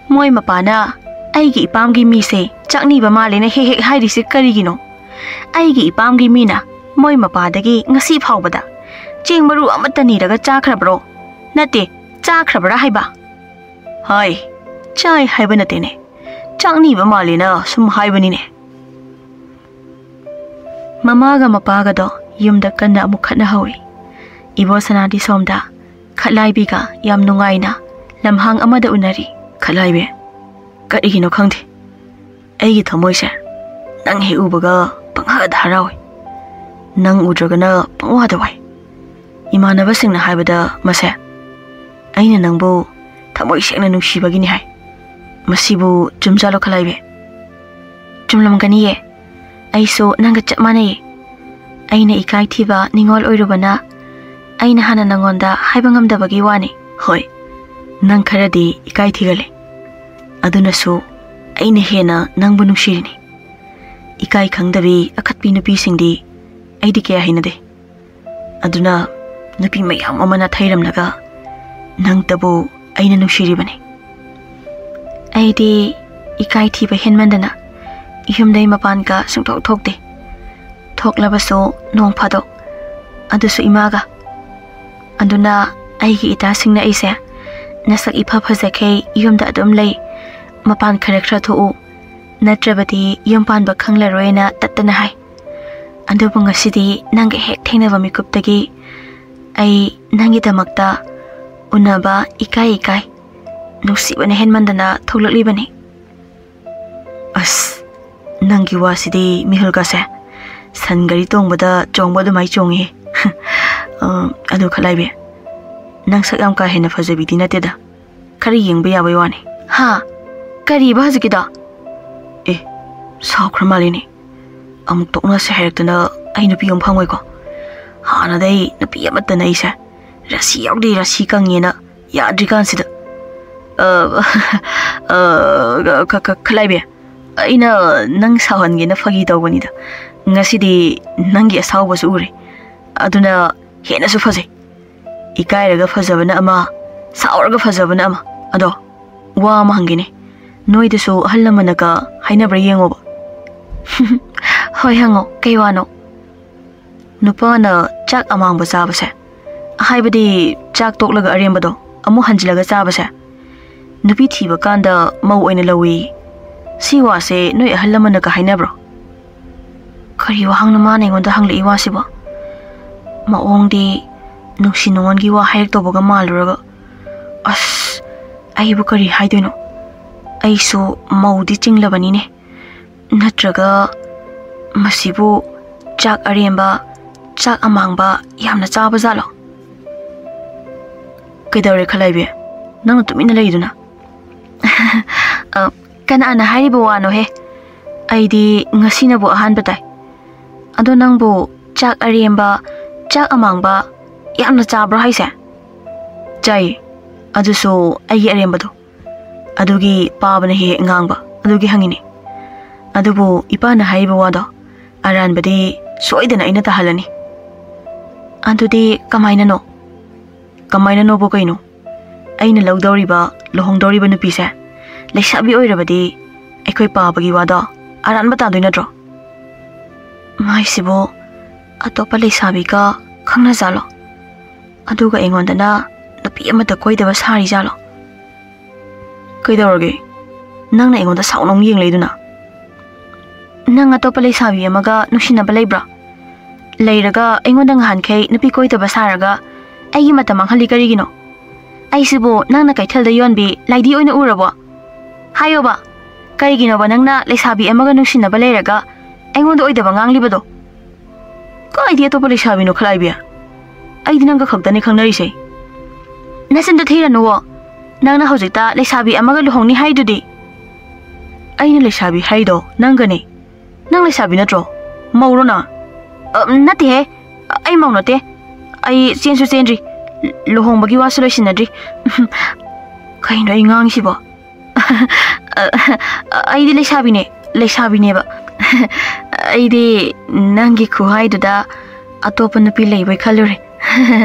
ꯃꯣꯏ ꯃꯄꯥꯅ ꯑꯩꯒꯤ ꯏꯄꯥꯝꯒꯤ ꯃꯤꯁꯦ ꯆꯥꯛꯅꯤꯕ ꯃꯥꯜꯂꯦꯅ ꯍꯦꯛ ꯍꯦꯛ ꯍꯥꯏꯔꯤꯁꯦ ꯀꯔꯤꯒꯤꯅꯣ? ꯑꯩꯒꯤ ꯏꯄꯥꯝꯒꯤ ꯃꯤꯅ ꯃꯣꯏ ꯃꯄꯥꯗꯒꯤ ꯉꯁꯤ ꯐꯥꯎꯕꯗ ꯆꯦꯡ ꯃꯔꯨ ꯑꯃꯠꯇ ꯅꯤꯔꯒ ꯆꯥꯈ꯭ꯔꯕ꯭ꯔꯣ? ꯅꯠꯇꯦ, ꯆꯥꯈ꯭ꯔꯕ꯭ꯔꯥ ꯍꯥꯏꯕ? ꯍꯥꯏ, ꯆꯥꯏ ꯍꯥꯏꯕ ꯅꯠꯇꯦꯅꯦ, ꯆꯥꯛꯅꯤꯕ ꯃꯥꯜꯂꯦꯅ ꯁꯨꯝ ꯍꯥꯏꯕꯅꯤꯅꯦ꯫ ꯃꯃꯥꯒ ꯃꯄꯥꯒꯗꯣ ꯌꯨꯝꯗ ꯀꯟꯅ ꯑꯃꯨꯛ ꯈꯠꯅꯍꯧꯏ꯫ ꯏꯕꯣ ꯁꯅꯥꯗꯤ ꯁꯣꯝꯗ ꯈꯠꯂꯥꯏꯕꯤꯒ ꯌꯥꯝ ꯅꯨꯡꯉꯥꯏꯅ ꯂꯝꯍꯥꯡ ꯑꯃꯗ ꯎꯅꯔꯤ꯫ "ꯈꯠꯂꯥꯏꯕꯤ, ꯀꯔꯤꯒꯤꯅꯣ ꯈꯪꯗꯦ, ꯑꯩꯒꯤ ꯊꯃꯣꯏꯁꯦ ꯅꯪ ꯍꯦꯛ ꯎꯕꯒ ꯄꯪꯍꯥꯗ ꯍꯔꯥꯎꯏ꯫ ꯅꯪ ꯎꯗ꯭ꯔꯒꯅ ꯄꯪꯋꯥꯗ ꯋꯥꯏ꯫ ꯏꯃꯥꯟꯅꯕꯁꯤꯡꯅ ꯍꯥꯏꯕꯗ ꯃꯁꯦ ꯑꯩꯅ ꯅꯪꯕꯨ ꯊꯃꯣꯏ ꯁꯦꯡꯅ ꯅꯨꯡꯁꯤꯕꯒꯤꯅꯤ ꯍꯥꯏ꯫ ꯃꯁꯤꯕꯨ ꯆꯨꯝꯖꯥꯠꯂꯣ ꯈꯠꯂꯥꯏꯕꯤ?" "ꯆꯨꯝꯂꯝꯒꯅꯤꯌꯦ꯫ ꯑꯩꯁꯨ ꯅꯪꯒ ꯆꯞ ꯃꯥꯟꯅꯩꯌꯦ꯫ ꯑꯩꯅ ꯏꯀꯥꯏ ꯊꯤꯕ ꯅꯤꯡꯉꯣꯜ ꯑꯣꯏꯔꯨꯕꯅ ꯑꯩꯅ ꯍꯥꯟꯅ ꯅꯪꯉꯣꯟꯗ ꯍꯥꯏꯕ ꯉꯝꯗꯕꯒꯤ ꯋꯥꯅꯤ꯫ ꯍꯣꯏ, ꯅꯪ ꯈꯔꯗꯤ ꯏꯀꯥꯏ ꯊꯤꯒꯜꯂꯤ꯫ ꯑꯗꯨꯅꯁꯨ ꯑꯩꯅ ꯍꯦꯟꯅ ꯅꯪꯕꯨ ꯅꯨꯡꯁꯤꯔꯤꯅꯤ꯫ ꯏꯀꯥꯏ ꯈꯪꯗꯕꯤ ꯑꯈꯠꯄꯤ ꯅꯨꯄꯤꯁꯤꯡꯗꯤ ꯑꯩꯗꯤ ꯀꯌꯥ ꯍꯩꯅꯗꯦ꯫ ꯑꯗꯨꯅ ꯅꯨꯄꯤ ꯃꯌꯥꯝ ꯑꯃꯅ ꯊꯩꯔꯝꯂꯒ ꯅꯪꯇꯕꯨ ꯑꯩꯅ ꯅꯨꯡꯁꯤꯔꯤꯕꯅꯤ꯫ ꯑꯩꯗꯤ ꯏꯀꯥꯏ ꯊꯤꯕ ꯍꯦꯟꯃꯟꯗꯅ ꯌꯨꯝꯗꯩ ꯃꯄꯥꯟꯒ ꯁꯨꯡꯊꯣꯛ ꯊꯣꯛꯇꯦ꯫ ꯊꯣꯛꯂꯕꯁꯨ ꯅꯣꯡ ꯐꯥꯗꯣꯛ, ꯑꯗꯨꯁꯨ ꯏꯃꯥꯒ꯫ ꯑꯗꯨꯅ ꯑꯩꯒꯤ ꯏꯇꯥꯁꯤꯡꯅ ꯑꯩꯁꯦ ꯅꯁꯛ ꯏꯐ ꯐꯖꯈꯩ ꯌꯨꯝꯗ ꯑꯗꯨꯝ ꯂꯩ, ꯃꯄꯥꯟ ꯈꯔ ꯈꯔ ꯊꯣꯛꯎ, ꯅꯠꯇ꯭ꯔꯕꯗꯤ ꯌꯨꯝ ꯄꯥꯟꯕ ꯈꯪꯂꯔꯣꯏꯅ ꯇꯠꯇꯅ ꯍꯥꯏ꯫ ꯑꯗꯨꯕꯨ ꯉꯁꯤꯗꯤ ꯅꯪꯒ ꯍꯦꯛ ꯊꯦꯡꯅꯕ ꯃꯤꯀꯨꯞꯇꯒꯤ ꯑꯩ ꯅꯪꯒꯤꯗꯃꯛꯇ ꯎꯅꯕ ꯏꯀꯥꯏ ꯏꯀꯥꯏ, ꯅꯨꯡꯁꯤꯕꯅ ꯍꯦꯟꯃꯟꯗꯅ ꯊꯣꯛꯂꯛꯂꯤꯕꯅꯤ꯫ ꯑꯁ, ꯅꯪꯒꯤ ꯋꯥꯁꯤꯗꯤ ꯃꯤꯍꯨꯜꯒꯁꯦ ꯁꯟ ꯒꯥꯔꯤ ꯇꯣꯡꯕꯗ ꯆꯣꯡꯕ ꯑꯗꯨꯃꯥꯏ ꯆꯣꯡꯉꯤ꯫ ꯑ, ꯑꯗꯨ ꯈꯠꯂꯥꯏꯕꯤ, ꯅꯪ ꯁꯛ ꯌꯥꯝ ꯀꯥ ꯍꯦꯟꯅ ꯐꯖꯕꯤꯗꯤ ꯅꯠꯇꯦꯗ, ꯈꯔ ꯌꯦꯡꯕ ꯌꯥꯕꯩ ꯋꯥꯅꯤ꯫ ꯍꯥ? ꯀꯔꯤꯕ ꯍꯧꯖꯤꯛꯀꯤꯗꯣ? ꯑꯦ, ꯁꯥꯎꯈ꯭ꯔ ꯃꯥꯜꯂꯤꯅꯦ꯫ ꯑꯃꯨꯛ ꯇꯣꯛꯅꯁꯦ ꯍꯥꯏꯔꯛꯇꯅ ꯑꯩ ꯅꯨꯄꯤ ꯑꯃ ꯐꯪꯉꯣꯏꯀꯣ꯫ ꯍꯥꯟꯅꯗꯩ ꯅꯨꯄꯤ ꯑꯃꯠꯇꯅ ꯑꯩꯁꯦ ꯔꯥꯁꯤ ꯌꯥꯎꯗꯦ, ꯔꯥꯁꯤ ꯀꯪꯉꯦꯅ ꯌꯥꯗ꯭ꯔꯤꯀꯥꯟꯁꯤꯗ꯫ ꯑ, ꯑ, ꯈ-, ꯈ-, ꯈ-, ꯈꯠꯂꯥꯏꯕꯤ, ꯑꯩꯅ ꯅꯪ ꯁꯥꯎꯍꯟꯒꯦꯅ ꯐꯥꯒꯤ ꯇꯧꯕꯅꯤꯗ꯫ ꯉꯁꯤꯗꯤ ꯅꯪꯒꯤ ꯑꯁꯥꯎꯕꯁꯨ ꯎꯔꯦ, ꯑꯗꯨꯅ ꯍꯦꯟꯅꯁꯨ ꯐꯖꯩ꯫ ꯏꯀꯥꯏꯔꯒ ꯐꯖꯕꯅ ꯑꯃ, ꯁꯥꯎꯔꯒ ꯐꯖꯕꯅ ꯑꯃ꯫ ꯑꯗꯣ, ꯋꯥ ꯑꯃ ꯍꯪꯒꯦꯅꯦ, ꯅꯣꯏꯗꯁꯨ ꯑꯍꯜ ꯂꯃꯟꯅꯒ ꯍꯥꯏꯅꯕ꯭ꯔꯥ ꯌꯦꯡꯉꯣꯕ꯫ ꯍꯣꯏ, ꯍꯪꯉꯣ, ꯀꯩ ꯋꯥꯅꯣ? ꯅꯨꯄꯥꯅ ꯆꯥꯛ ꯑꯃꯥꯡꯕ ꯆꯥꯕꯁꯦ, ꯍꯥꯏꯕꯗꯤ ꯆꯥꯛ ꯇꯣꯛꯂꯒ ꯑꯔꯦꯝꯕꯗꯣ ꯑꯃꯨꯛ ꯍꯟꯖꯤꯜꯂꯒ ꯆꯥꯕꯁꯦ, ꯅꯨꯄꯤ ꯊꯤꯕ ꯀꯥꯟꯗ ꯃꯧ ꯑꯣꯏꯅ ꯂꯧꯏ꯫ ꯁꯤ ꯋꯥꯁꯦ ꯅꯣꯏ ꯑꯍꯜ ꯂꯃꯟꯅꯒ ꯍꯥꯏꯅꯕ꯭ꯔꯣ? ꯀꯔꯤ ꯋꯥꯍꯪꯅꯣ ꯃꯥꯅ ꯑꯩꯉꯣꯟꯗ ꯍꯪꯂꯛꯏ ꯋꯥꯁꯤꯕꯣ? ꯃꯑꯣꯡꯗꯤ ꯅꯨꯡꯁꯤ ꯅꯨꯡꯉꯣꯟꯒꯤ ꯋꯥ ꯍꯥꯏꯔꯛꯇꯧꯕꯒ ꯃꯥꯜꯂꯨꯔꯒ, ꯑꯁ, ꯑꯩꯕꯨ ꯀꯔꯤ ꯍꯥꯏꯗꯣꯏꯅꯣ? ꯑꯩꯁꯨ ꯃꯧꯗꯤ ꯆꯤꯡꯂꯕꯅꯤꯅꯦ꯫ ꯅꯠꯇ꯭ꯔꯒ ꯃꯁꯤꯕꯨ ꯆꯥꯛ ꯑꯔꯦꯝꯕ, ꯆꯥꯛ ꯑꯃꯥꯡꯕ ꯌꯥꯝꯅ ꯆꯥꯕ ꯖꯥꯠꯂꯣ? ꯀꯩꯗꯧꯔꯦ ꯈꯂꯥꯏꯕꯤ? ꯅꯪꯅ ꯇꯨꯃꯤꯟꯅ ꯂꯩꯗꯨꯅ? ꯑ, ꯀꯅꯥꯅ ꯍꯥꯏꯔꯤꯕ ꯋꯥꯅꯣꯍꯦ? ꯑꯩꯗꯤ ꯉꯁꯤꯅꯕꯨ ꯑꯍꯥꯟꯕ ꯇꯥꯏ꯫ ꯑꯗꯣ ꯅꯪꯕꯨ ꯆꯥꯛ ꯑꯔꯦꯝꯕ, ꯆꯥꯛ ꯑꯃꯥꯡꯕ ꯌꯥꯝꯅ ꯆꯥꯕ꯭ꯔꯣ ꯍꯥꯏꯁꯦ? ꯆꯥꯏ, ꯑꯗꯨꯁꯨ ꯑꯩꯒꯤ ꯑꯔꯦꯝꯕꯗꯣ꯫ ꯑꯗꯨꯒꯤ ꯄꯥꯕꯅ ꯍꯦꯛ ꯍꯦꯛ ꯉꯥꯡꯕ, ꯑꯗꯨꯒꯤ ꯍꯪꯉꯤꯅꯦ꯫ ꯑꯗꯨꯕꯨ ꯏꯄꯥꯅ ꯍꯥꯏꯔꯤꯕ ꯋꯥꯗꯣ ꯑꯔꯥꯟꯕꯗꯤ ꯁꯣꯏꯗꯅ ꯑꯩꯅ ꯇꯥꯍꯜꯂꯅꯤ꯫ ꯑꯗꯨꯗꯤ ꯀꯃꯥꯏꯅꯅꯣ? ꯀꯃꯥꯏꯅꯅꯣꯕꯨ ꯀꯩꯅꯣ? ꯑꯩꯅ ꯂꯧꯗꯧꯔꯤꯕ, ꯂꯨꯍꯣꯡꯗꯧꯔꯤꯕ ꯅꯨꯄꯤꯁꯦ ꯂꯩꯁꯥꯕꯤ ꯑꯣꯏꯔꯕꯗꯤ ꯑꯩꯈꯣꯏ ꯄꯥꯕꯒꯤ ꯋꯥꯗꯣ ꯑꯔꯥꯟꯕ ꯇꯥꯗꯣꯏ ꯅꯠꯇ꯭ꯔꯣ? ꯃꯥꯏꯁꯤꯕꯨ ꯑꯇꯣꯞꯄ ꯂꯩꯁꯥꯕꯤꯒ ꯈꯪꯅꯖꯥꯠꯂꯣ? ꯑꯗꯨꯒ ꯑꯩꯉꯣꯟꯗꯅ ꯅꯨꯄꯤ ꯑꯃꯠꯇ ꯀꯣꯏꯗꯕ ꯁꯥꯔꯤꯖꯥꯠꯂꯣ? ꯀꯩꯗꯧꯔꯒꯦ? ꯅꯪꯅ ꯑꯩꯉꯣꯟꯗ ꯁꯥꯎꯅ ꯑꯃꯨꯛ ꯌꯦꯡꯂꯛꯏꯗꯨꯅ? ꯅꯪ ꯑꯇꯣꯞꯄ ꯂꯩꯁꯥꯕꯤ ꯑꯃꯒ ꯅꯨꯡꯁꯤꯅꯕ ꯂꯩꯕ꯭ꯔꯥ? ꯂꯩꯔꯒ ꯑꯩꯉꯣꯟꯗ ꯉꯍꯥꯟꯈꯩ ꯅꯨꯄꯤ ꯀꯣꯏꯗꯕ ꯁꯥꯔꯒ ꯑꯩꯒꯤ ꯃꯇꯝ ꯃꯥꯡꯍꯜꯂꯤ ꯀꯔꯤꯒꯤꯅꯣ? ꯑꯩꯁꯤꯕꯨ ꯅꯪꯅ ꯀꯩꯊꯦꯜꯗ ꯌꯣꯟꯕꯤ ꯂꯥꯏꯗꯤ ꯑꯣꯏꯅ ꯎꯔꯕꯣ? ꯍꯥꯏꯌꯣꯕ, ꯀꯔꯤꯒꯤꯅꯣꯕ ꯅꯪꯅ ꯂꯩꯁꯥꯕꯤ ꯑꯃꯒ ꯅꯨꯡꯁꯤꯅꯕ ꯂꯩꯔꯒ ꯑꯩꯉꯣꯟꯗ ꯑꯣꯏꯗꯕ ꯉꯥꯡꯂꯤꯕꯗꯣ? ꯀꯥꯏꯗꯤ ꯑꯇꯣꯞꯄ ꯂꯩꯁꯥꯕꯤꯅꯣ ꯈꯂꯥꯏꯕꯤ? ꯑꯩꯗꯤ ꯅꯪꯒ ꯈꯛꯇꯅꯤ ꯈꯪꯅꯔꯤꯁꯦ꯫ ꯅꯆꯤꯟꯗꯣ ꯊꯤꯔꯅꯨꯋꯣ꯫ ꯅꯪꯅ ꯍꯧꯖꯤꯛꯇ ꯂꯩꯁꯥꯕꯤ ꯑꯃꯒ ꯂꯨꯍꯣꯡꯅꯤ ꯍꯥꯏꯗꯨꯗꯤ? ꯑꯩꯅ ꯂꯩꯁꯥꯕꯤ ꯍꯥꯏꯗꯣ ꯅꯪꯒꯅꯦ꯫ ꯅꯪ ꯂꯩꯁꯥꯕꯤ ꯅꯠꯇ꯭ꯔꯣ? ꯃꯧꯔꯣ ꯅꯪ? ꯑ, ꯅꯠꯇꯦꯍꯦ꯫ ꯑꯩ ꯃꯧ ꯅꯠꯇꯦ꯫ ꯑꯩ ꯆꯦꯟꯁꯨ ꯆꯦꯟꯗ꯭ꯔꯤ꯫ ꯂꯨꯍꯣꯡꯕꯒꯤ ꯋꯥꯁꯨ ꯂꯣꯏꯁꯤꯟꯅꯗ꯭ꯔꯤ꯫ ꯀꯩꯅꯣ ꯑꯩ ꯉꯥꯡꯉꯤꯁꯤꯕꯣ? ꯑ, ꯑꯩꯗꯤ ꯂꯩꯁꯥꯕꯤꯅꯦ꯫ ꯂꯩꯁꯥꯕꯤꯅꯦꯕ꯫ ꯑꯩꯗꯤ ꯅꯪꯒꯤ ꯈꯨꯍꯥꯏꯗꯨꯗ ꯑꯇꯣꯞꯄ ꯅꯨꯄꯤ ꯂꯩꯕꯣꯏ ꯈꯜꯂꯨꯔꯦ꯫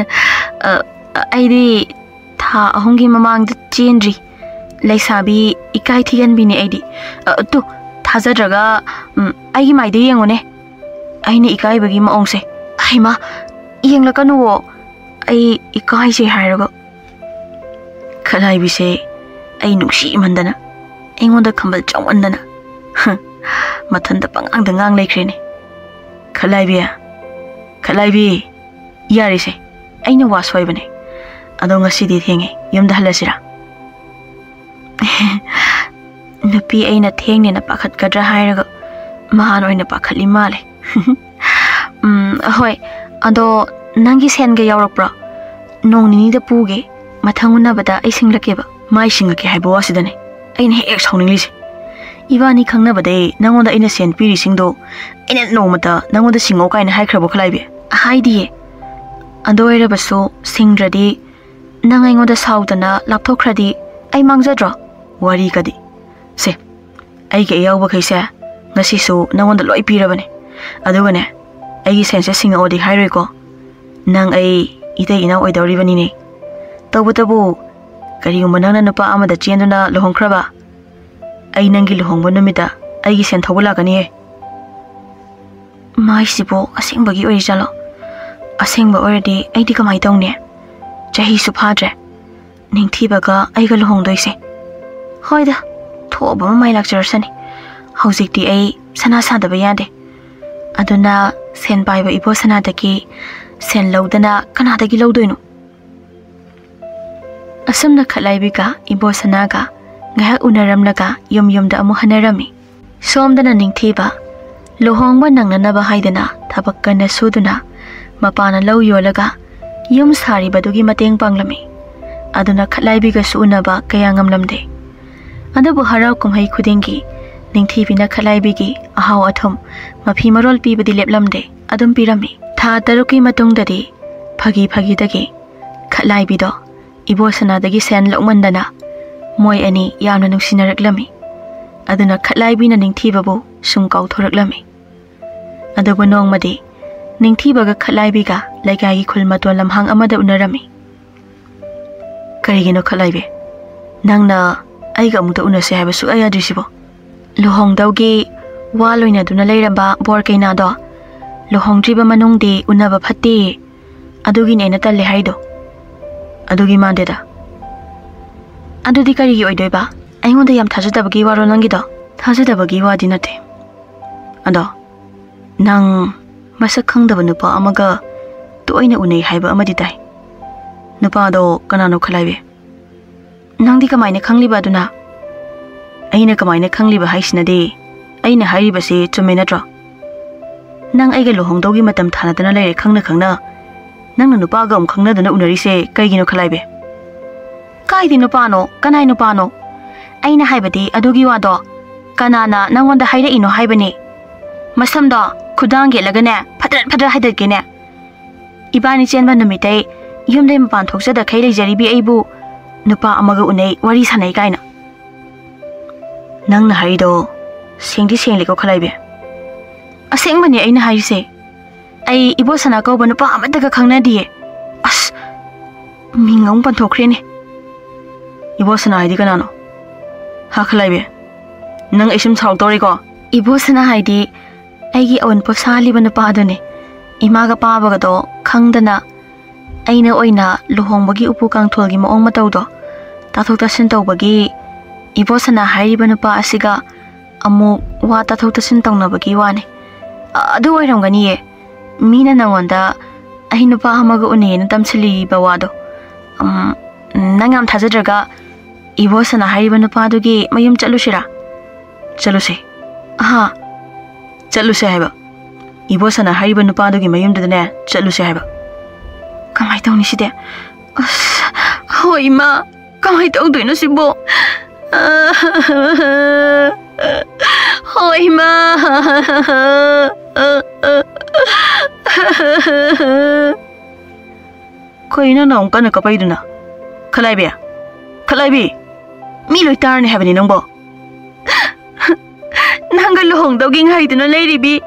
ꯑ, ꯑꯩꯗꯤ ꯊꯥ ꯑꯍꯨꯝꯒꯤ ꯃꯃꯥꯡꯗ ꯆꯦꯟꯗ꯭ꯔꯤ꯫ ꯂꯩꯁꯥꯕꯤ ꯏꯀꯥꯏ ꯊꯤꯒꯟꯕꯤꯅꯦ ꯑꯩꯗꯤ꯫ ꯑ, ꯇꯨ, ꯊꯥꯖꯗ꯭ꯔꯒ, ꯎꯝ, ꯑꯩꯒꯤ ꯃꯥꯏꯗ ꯌꯦꯡꯉꯨꯅꯦ꯫ ꯑꯩꯅ ꯏꯀꯥꯏꯕꯒꯤ ꯃꯑꯣꯡꯁꯦ꯫ ꯍꯩꯃꯥ, ꯌꯦꯡꯂꯛꯀꯅꯨꯋꯣ꯫ ꯑꯩ ꯏꯀꯥꯏꯖꯩ ꯍꯥꯏꯔꯒ꯫ ꯈꯂꯥꯏꯕꯤꯁꯦ ꯑꯩ ꯅꯨꯡꯁꯤꯃꯟꯗꯅ, ꯑꯩꯉꯣꯟꯗ ꯈꯝꯕꯜ ꯆꯥꯎꯃꯟꯗꯅ, ꯍ, ꯃꯊꯟꯇ ꯄꯉꯥꯡꯗ ꯉꯥꯡ ꯂꯩꯈ꯭ꯔꯦꯅꯦ꯫ ꯈꯠꯂꯥꯏꯕꯤ, ꯈꯠꯂꯥꯏꯕꯤ, ꯌꯥꯔꯤꯁꯦ, ꯑꯩꯅ ꯋꯥ ꯁꯣꯏꯕꯅꯦ꯫ ꯑꯗꯣ ꯉꯁꯤꯗꯤ ꯊꯦꯡꯉꯦ, ꯌꯨꯝꯗ ꯍꯜꯂꯁꯤꯔꯥ? ꯅꯨꯄꯤ ꯑꯩꯅ ꯊꯦꯡꯅꯦꯅ ꯄꯥꯈꯠꯀꯗ꯭ꯔꯥ ꯍꯥꯏꯔꯒ ꯃꯍꯥꯟ ꯑꯣꯏꯅ ꯄꯥꯈꯠꯂꯤ ꯃꯥꯜꯂꯦ꯫ ꯎꯝ, ꯍꯣꯏ, ꯑꯗꯣ ꯅꯪꯒꯤ ꯁꯦꯟꯒ ꯌꯥꯎꯔꯛꯄ꯭ꯔꯣ? ꯅꯣꯡ ꯅꯤꯅꯤꯗ ꯄꯨꯒꯦ, ꯃꯊꯪ ꯎꯅꯕꯗ ꯑꯩ ꯁꯤꯡꯂꯛꯀꯦꯕ꯫ ꯃꯥꯏ ꯁꯤꯡꯉꯛꯀꯦ ꯍꯥꯏꯕ ꯋꯥꯁꯤꯗꯅꯦ ꯑꯩꯅ ꯍꯦꯛ ꯍꯦꯛ ꯁꯥꯎꯅꯤꯡꯂꯤꯁꯦ꯫ ꯏꯕꯥꯅꯤ ꯈꯪꯅꯕꯗꯩ ꯅꯪꯉꯣꯟꯗ ꯑꯩꯅ ꯁꯦꯟ ꯄꯤꯔꯤꯁꯤꯡꯗꯣ ꯑꯩꯅ ꯅꯣꯡꯃꯇ ꯅꯪꯉꯣꯟꯗ ꯁꯤꯡꯉꯛꯑꯣ ꯀꯥꯏꯅ ꯍꯥꯏꯈ꯭ꯔꯕꯣ, ꯈꯂꯥꯏꯕꯤ? ꯍꯥꯏꯗꯤꯌꯦ꯫ ꯑꯗꯨ ꯑꯣꯏꯔꯕꯁꯨ ꯁꯤꯡꯗ꯭ꯔꯗꯤ ꯅꯪ ꯑꯩꯉꯣꯟꯗ ꯁꯥꯎꯗꯅ ꯂꯥꯞꯊꯣꯛꯈ꯭ꯔꯗꯤ ꯑꯩ ꯃꯥꯡꯖꯗ꯭ꯔꯣ? ꯋꯥꯔꯤꯒꯗꯤ꯫ ꯁꯦ, ꯑꯩꯒꯤ ꯑꯌꯥꯎꯕꯈꯩꯁꯦ ꯉꯁꯤꯁꯨ ꯅꯪꯉꯣꯟꯗ ꯂꯣꯏ ꯄꯤꯔꯕꯅꯦ꯫ ꯑꯗꯨꯒꯅꯦ, ꯑꯩꯒꯤ ꯁꯦꯟꯁꯦ ꯁꯤꯡꯉꯛꯑꯣꯗꯤ ꯍꯥꯏꯔꯣꯏꯀꯣ꯫ ꯅꯪ ꯑꯩ ꯏꯇꯩ ꯏꯅꯥꯎ ꯑꯣꯏꯗꯧꯔꯤꯕꯅꯤꯅꯦ꯫ ꯇꯧꯕꯇꯕꯨ, ꯀꯔꯤꯒꯨꯝꯕ ꯅꯪꯅ ꯅꯨꯄꯥ ꯑꯃꯗ ꯆꯦꯟꯗꯨꯅ ꯂꯨꯍꯣꯡꯈ꯭ꯔꯕ, ꯑꯩ ꯅꯪꯒꯤ ꯂꯨꯍꯣꯡꯕ ꯅꯨꯃꯤꯠꯇ ꯑꯩꯒꯤ ꯁꯦꯟ ꯊꯧꯕ ꯂꯥꯛꯀꯅꯤꯍꯦ꯫ ꯃꯥꯏꯁꯤꯕꯨ ꯑꯁꯦꯡꯕꯒꯤ ꯑꯣꯏꯔꯤꯖꯥꯠꯂꯣ? ꯑꯁꯦꯡꯕ ꯑꯣꯏꯔꯗꯤ ꯑꯩꯗꯤ ꯀꯃꯥꯏ ꯇꯧꯅꯤ? ꯆꯍꯤꯁꯨ ꯐꯥꯗ꯭ꯔꯦ ꯅꯤꯡꯊꯤꯕꯒ ꯑꯩꯒ ꯂꯨꯍꯣꯡꯗꯣꯏꯁꯦ꯫ ꯍꯣꯏꯗ, ꯊꯣꯛꯑꯕ ꯑꯃ ꯃꯥꯏ ꯂꯥꯛꯆꯔꯁꯅꯤ꯫ ꯍꯧꯖꯤꯛꯇꯤ ꯑꯩ ꯁꯅꯥ ꯁꯥꯗꯕ ꯌꯥꯗꯦ꯫ ꯑꯗꯨꯅ ꯁꯦꯟ ꯄꯥꯏꯕ ꯏꯕꯣ ꯁꯅꯥꯗꯒꯤ ꯁꯦꯟ ꯂꯧꯗꯅ ꯀꯅꯥꯗꯒꯤ ꯂꯧꯗꯣꯏꯅꯣ? ꯑꯁꯨꯝꯅ ꯈꯠꯂꯥꯏꯕꯤꯒ ꯏꯕꯣ ꯁꯅꯥꯒ ꯉꯥꯏꯍꯥꯛ ꯎꯅꯔꯝꯂꯒ ꯌꯨꯝ ꯌꯨꯝꯗ ꯑꯃꯨꯛ ꯍꯟꯅꯔꯝꯃꯤ꯫ ꯁꯣꯝꯗꯅ ꯅꯤꯡꯊꯤꯕ ꯂꯨꯍꯣꯡꯕ ꯅꯪꯅꯅꯕ ꯍꯥꯏꯗꯅ ꯊꯕꯛ ꯀꯟꯅ ꯁꯨꯗꯨꯅ ꯃꯄꯥꯅ ꯂꯧ ꯌꯣꯜꯂꯒ ꯌꯨꯝ ꯁꯥꯔꯤꯕꯗꯨꯒꯤ ꯃꯇꯦꯡ ꯄꯥꯡꯂꯝꯃꯤ꯫ ꯑꯗꯨꯅ ꯈꯠꯂꯥꯏꯕꯤꯒꯁꯨ ꯎꯅꯕ ꯀꯌꯥ ꯉꯝꯂꯝꯗꯦ꯫ ꯑꯗꯨꯕꯨ ꯍꯔꯥꯎ ꯀꯨꯝꯍꯩ ꯈꯨꯗꯤꯡꯒꯤ ꯅꯤꯡꯊꯤꯕꯤꯅ ꯈꯠꯂꯥꯏꯕꯤꯒꯤ ꯑꯍꯥꯎ ꯑꯊꯨꯝ, ꯃꯐꯤ ꯃꯔꯣꯜ ꯄꯤꯕꯗꯤ ꯂꯦꯞꯂꯝꯗꯦ, ꯑꯗꯨꯝ ꯄꯤꯔꯝꯃꯤ꯫ ꯊꯥ ꯇꯔꯨꯛꯀꯤ ꯃꯇꯨꯡꯗꯗꯤ ꯐꯥꯒꯤ ꯐꯥꯒꯤꯗꯒꯤ ꯈꯠꯂꯥꯏꯕꯤꯗꯣ ꯏꯕꯣ ꯁꯅꯥꯗꯒꯤ ꯁꯦꯟ ꯂꯧꯃꯟꯗꯅ ꯃꯣꯏ ꯑꯅꯤ ꯌꯥꯝꯅ ꯅꯨꯡꯁꯤꯅꯔꯛꯂꯝꯃꯤ꯫ ꯑꯗꯨꯅ ꯈꯠꯂꯥꯏꯕꯤꯅ ꯅꯤꯡꯊꯤꯕꯕꯨ ꯁꯨꯝ ꯀꯥꯎꯊꯣꯔꯛꯂꯝꯃꯤ꯫ ꯑꯗꯨꯕꯨ ꯅꯣꯡꯃꯗꯤ ꯅꯤꯡꯊꯤꯕꯒ ꯈꯠꯂꯥꯏꯕꯤꯒ ꯂꯩꯀꯥꯏꯒꯤ ꯈꯨꯜ ꯃꯇꯣꯟ ꯂꯝꯍꯥꯡ ꯑꯃꯗ ꯎꯅꯔꯝꯃꯤ꯫ "ꯀꯔꯤꯒꯤꯅꯣ ꯈꯠꯂꯥꯏꯕꯤ, ꯅꯪꯅ ꯑꯩꯒ ꯑꯃꯨꯛꯇ ꯎꯅꯁꯦ ꯍꯥꯏꯕ ꯁꯨꯛꯌꯥ ꯌꯥꯗ꯭ꯔꯤꯁꯤꯕꯣ?" "ꯂꯨꯍꯣꯡꯗꯧꯒꯤ ꯋꯥ ꯂꯣꯏꯅꯗꯨꯅ ꯂꯩꯔꯝꯕ ꯕꯣꯔ ꯀꯩꯅꯥꯗꯣ ꯂꯨꯍꯣꯡꯗ꯭ꯔꯤꯕ ꯃꯅꯨꯡꯗꯤ ꯎꯅꯕ ꯐꯠꯇꯦ, ꯑꯗꯨꯒꯤꯅꯦ ꯑꯩꯅ ꯇꯜꯂꯦ ꯍꯥꯏꯗꯣ꯫" "ꯑꯗꯨꯒꯤ ꯃꯥꯟꯗꯦꯗ꯫" "ꯑꯗꯨꯗꯤ ꯀꯔꯤꯒꯤ ꯑꯣꯏꯗꯣꯏꯕ? ꯑꯩꯉꯣꯟꯗ ꯌꯥꯝ ꯊꯥꯖꯗꯕꯒꯤ ꯋꯥꯔꯣ ꯅꯪꯒꯤꯗꯣ?" "ꯊꯥꯖꯗꯕꯒꯤ ꯋꯥꯗꯤ ꯅꯠꯇꯦ꯫ ꯑꯗꯣ ꯅꯪ ꯃꯁꯛ ꯈꯪꯗꯕ ꯅꯨꯄꯥ ꯑꯃꯒ ꯇꯣꯏꯅ ꯎꯅꯩ ꯍꯥꯏꯕ ꯑꯃꯗꯤ ꯇꯥꯏ꯫ ꯅꯨꯄꯥꯗꯣ ꯀꯅꯥꯅꯣ, ꯈꯂꯥꯏꯕꯤ? ꯅꯪꯗꯤ ꯀꯃꯥꯏꯅ ꯈꯪꯂꯤꯕ ꯑꯗꯨꯅ? ꯑꯩꯅ ꯀꯃꯥꯏꯅ ꯈꯪꯂꯤꯕ ꯍꯥꯏꯁꯤꯅꯗꯤ, ꯑꯩꯅ ꯍꯥꯏꯔꯤꯕꯁꯤ ꯆꯨꯝꯃꯦ ꯅꯠꯇ꯭ꯔꯣ? ꯅꯪ ꯑꯩꯒ ꯂꯨꯍꯣꯡꯗꯧꯒꯤ ꯃꯇꯝ ꯊꯥꯅꯗꯅ ꯂꯩꯔꯦ ꯈꯪꯅ ꯈꯪꯅ꯫ ꯅꯪꯅ ꯅꯨꯄꯥꯒ ꯑꯃꯨꯛ ꯈꯪꯅꯗꯅ ꯎꯅꯔꯤꯁꯦ ꯀꯩꯒꯤꯅꯣ, ꯈꯂꯥꯏꯕꯤ? ꯀꯥꯏꯗꯤ ꯅꯨꯄꯥꯅꯣ? ꯀꯅꯥꯏ ꯅꯨꯄꯥꯅꯣ? ꯑꯩꯅ ꯍꯥꯏꯕꯗꯤ ꯑꯗꯨꯒꯤ ꯋꯥꯗꯣ ꯀꯅꯥꯅ ꯅꯪꯉꯣꯟꯗ ꯍꯥꯏꯔꯛꯏꯅꯣ ꯍꯥꯏꯕꯅꯤ꯫ ꯃꯁꯝꯗꯣ ꯈꯨꯗꯥꯡ ꯌꯦꯠꯂꯒꯅꯦ, ꯐꯗ꯭ꯔꯠ ꯐꯗ꯭ꯔꯠ ꯍꯥꯏꯗꯠꯀꯦꯅꯦ꯫ ꯏꯕꯥꯅꯤ ꯆꯦꯟꯕ ꯅꯨꯃꯤꯠꯇꯩ ꯌꯨꯝꯗꯩ ꯃꯄꯥꯟ ꯊꯣꯛꯆꯗꯈꯩ ꯂꯩꯖꯔꯤꯕꯤ ꯑꯩꯕꯨ ꯅꯨꯄꯥ ꯑꯃꯒ ꯎꯅꯩ, ꯋꯥꯔꯤ ꯁꯥꯟꯅꯩ ꯀꯥꯏꯅ꯫ ꯅꯪꯅ ꯍꯥꯏꯔꯤꯗꯣ ꯁꯦꯡꯗꯤ ꯁꯦꯡꯂꯦꯀꯣ, ꯈꯂꯥꯏꯕꯤ? ꯑꯁꯦꯡꯕꯅꯦ ꯑꯩꯅ ꯍꯥꯏꯔꯤꯁꯦ꯫ ꯑꯩ ꯏꯕꯣꯁꯅꯥ ꯀꯧꯕ ꯅꯨꯄꯥ ꯑꯃꯠꯇꯒ ꯈꯪꯅꯗꯤꯌꯦ꯫ ꯑꯁ, ꯃꯤꯡ ꯑꯃꯨꯛ ꯄꯟꯊꯣꯛꯈ꯭ꯔꯦꯅꯦ꯫ ꯏꯕꯣꯁꯅꯥ ꯍꯥꯏꯗꯤ ꯀꯅꯥꯅꯣ? ꯍꯥ, ꯈꯂꯥꯏꯕꯤ? ꯅꯪ ꯑꯩ ꯁꯨꯝ ꯁꯥꯎꯔꯛꯇꯧꯔꯦꯀꯣ? ꯏꯕꯣꯁꯅꯥ ꯍꯥꯏꯗꯤ ꯑꯩꯒꯤ ꯑꯋꯨꯟꯄꯣꯠ ꯁꯥꯍꯜꯂꯤꯕ ꯅꯨꯄꯥ ꯑꯗꯨꯅꯤ꯫ ꯏꯃꯥꯒ ꯄꯥꯕꯒꯗꯣ ꯈꯪꯗꯅ ꯑꯩꯅ ꯑꯣꯏꯅ ꯂꯨꯍꯣꯡꯕꯒꯤ ꯎꯄꯨ ꯀꯥꯡꯊꯣꯜꯒꯤ ꯃꯑꯣꯡ ꯃꯇꯧꯗꯣ ꯇꯥꯊꯣꯛ ꯇꯥꯁꯤꯟ ꯇꯧꯕꯒꯤ ꯏꯕꯣꯁꯅꯥ ꯍꯥꯏꯔꯤꯕ ꯅꯨꯄꯥ ꯑꯁꯤꯒ ꯑꯃꯨꯛ ꯋꯥ ꯇꯥꯊꯣꯛ ꯇꯥꯁꯤꯟ ꯇꯧꯅꯕꯒꯤ ꯋꯥꯅꯤ꯫ ꯑ-, ꯑꯗꯨ ꯑꯣꯏꯔꯝꯒꯅꯤꯌꯦ꯫ ꯃꯤꯅ ꯅꯉꯣꯟꯗ ꯑꯩ ꯅꯨꯄꯥ ꯑꯃꯒ ꯎꯅꯩꯌꯦꯅ ꯇꯝꯁꯤꯜꯂꯤꯕ ꯋꯥꯗꯣ꯫ ꯎꯝ, ꯅꯪ ꯌꯥꯝ ꯊꯥꯖꯗ꯭ꯔꯒ ꯏꯕꯣꯁꯅꯥ ꯍꯥꯏꯔꯤꯕ ꯅꯨꯄꯥꯗꯨꯒꯤ ꯃꯌꯨꯝ ꯆꯠꯂꯨꯁꯤꯔꯥ? ꯆꯠꯂꯨꯁꯦ꯫ ꯑꯍꯥ꯫ ꯆꯠꯂꯨꯁꯦ ꯍꯥꯏꯕ꯫ ꯏꯕꯣꯁꯅꯥ ꯍꯥꯏꯔꯤꯕ ꯅꯨꯄꯥꯗꯨꯒꯤ ꯃꯌꯨꯝꯗꯨꯗꯅꯦ ꯆꯠꯂꯨꯁꯦ ꯍꯥꯏꯕ꯫ ꯀꯃꯥꯏ ꯇꯧꯅꯤ ꯁꯤꯗꯤ? ꯑꯁ, ꯍꯣ ꯏꯃꯥ, ꯀꯃꯥꯏ ꯇꯧꯗꯣꯏꯅꯣ ꯁꯤꯕꯣ? ꯍꯣ ꯏꯃꯥ꯫ ꯀꯩꯅꯣ ꯅꯪ ꯀꯟꯅ ꯀꯞꯄꯛꯏꯗꯨꯅ? ꯈꯂꯥꯏꯕꯤ, ꯈꯂꯥꯏꯕꯤ, ꯃꯤ ꯂꯣꯏ ꯇꯥꯔꯅꯤ ꯍꯥꯏꯕꯅꯤ ꯅꯪꯕꯣ꯫ ꯅꯪꯒ ꯂꯨꯍꯣꯡꯗꯧꯒꯤ ꯉꯥꯏꯗꯨꯅ ꯂꯩꯔꯤꯕꯤ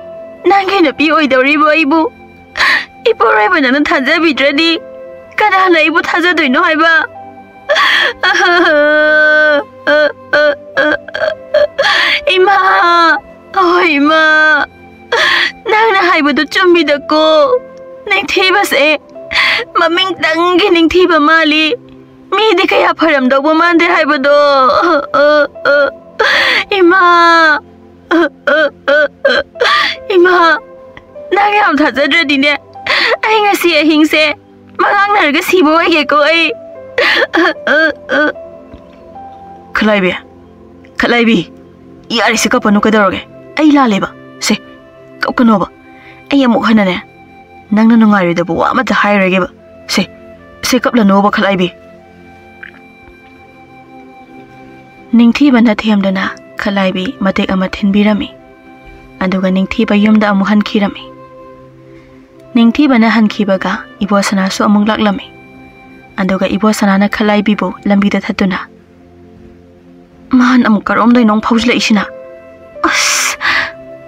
ꯅꯪꯒꯤ ꯅꯨꯄꯤ ꯑꯣꯏꯗꯧꯔꯤꯕ ꯑꯩꯕꯨ ꯏꯄꯨꯔꯣꯏꯕ ꯅꯪꯅ ꯊꯥꯖꯕꯤꯗ꯭ꯔꯗꯤ ꯀꯅꯥꯅ ꯑꯩꯕꯨ ꯊꯥꯖꯗꯣꯏꯅꯣ ꯍꯥꯏꯕ? ꯏꯃꯥ! ꯑꯣ ꯏꯃꯥ! ꯅꯪꯅ ꯍꯥꯏꯕꯗꯨ ꯆꯨꯝꯃꯤꯗꯀꯣ꯫ ꯅꯤꯡꯊꯤꯕꯁꯦ ꯃꯃꯤꯡꯇꯪꯒꯤ ꯅꯤꯡꯊꯤꯕ ꯃꯥꯜꯂꯤ꯫ ꯃꯤꯗꯤ ꯀꯌꯥ ꯐꯔꯝꯗꯧꯕ ꯃꯥꯟꯗꯦ ꯍꯥꯏꯕꯗꯣ꯫ ꯏꯃꯥ! ꯏꯃꯥ! ꯑꯩ ꯌꯥꯝ ꯊꯥꯖꯗ꯭ꯔꯗꯤꯅꯦ, ꯑꯩ ꯉꯁꯤ ꯑꯍꯤꯡꯁꯦ ꯃꯉꯥꯡꯅꯔꯒ ꯁꯤꯕ ꯑꯣꯏꯒꯦꯀꯣ ꯑꯩ꯫ ꯈꯂꯥꯏꯕꯤ, ꯈꯂꯥꯏꯕꯤ, ꯌꯥꯔꯦꯁꯦ, ꯀꯞꯄꯅꯨ, ꯀꯩꯗꯧꯔꯒꯦ? ꯑꯩ ꯂꯥꯜꯂꯦꯕ꯫ ꯁꯦ, ꯀꯞꯀꯅꯣꯕ꯫ ꯑꯩ ꯑꯃꯨꯛ ꯍꯟꯅꯅꯦ, ꯅꯪꯅ ꯅꯨꯡꯉꯥꯏꯔꯣꯏꯗꯕ ꯋꯥ ꯑꯃꯠꯇ ꯍꯥꯏꯔꯣꯏꯒꯦꯕ꯫ ꯁꯦ, ꯁꯦ, ꯀꯞꯂꯅꯨꯕ, ꯈꯂꯥꯏꯕꯤ꯫ ꯅꯤꯡꯊꯤꯕꯅ ꯊꯦꯝꯗꯨꯅ ꯈꯂꯥꯏꯕꯤ ꯃꯇꯦꯛ ꯑꯃ ꯊꯤꯟꯕꯤꯔꯝꯃꯤ꯫ ꯑꯗꯨꯒ ꯅꯤꯡꯊꯤꯕ ꯌꯨꯝꯗ ꯑꯃꯨꯛ ꯍꯟꯈꯤꯔꯝꯃꯤ꯫ ꯅꯤꯡꯊꯤꯕꯅ ꯍꯟꯈꯤꯕꯒ ꯏꯕꯣꯁꯅꯥꯁꯨ ꯑꯃꯨꯛ ꯂꯥꯛꯂꯝꯃꯤ꯫ ꯑꯗꯨꯒ ꯏꯕꯣꯁꯅꯥꯅ ꯈꯂꯥꯏꯕꯤꯕꯨ ꯂꯝꯕꯤꯗ ꯊꯠꯇꯨꯅ, "ꯃꯥꯅ ꯑꯃꯨꯛ ꯀꯔꯣꯝꯗꯩꯅꯣ ꯑꯃꯨꯛ ꯐꯥꯎꯖꯤꯜꯂꯛꯏꯁꯤꯅ? ꯑꯁ,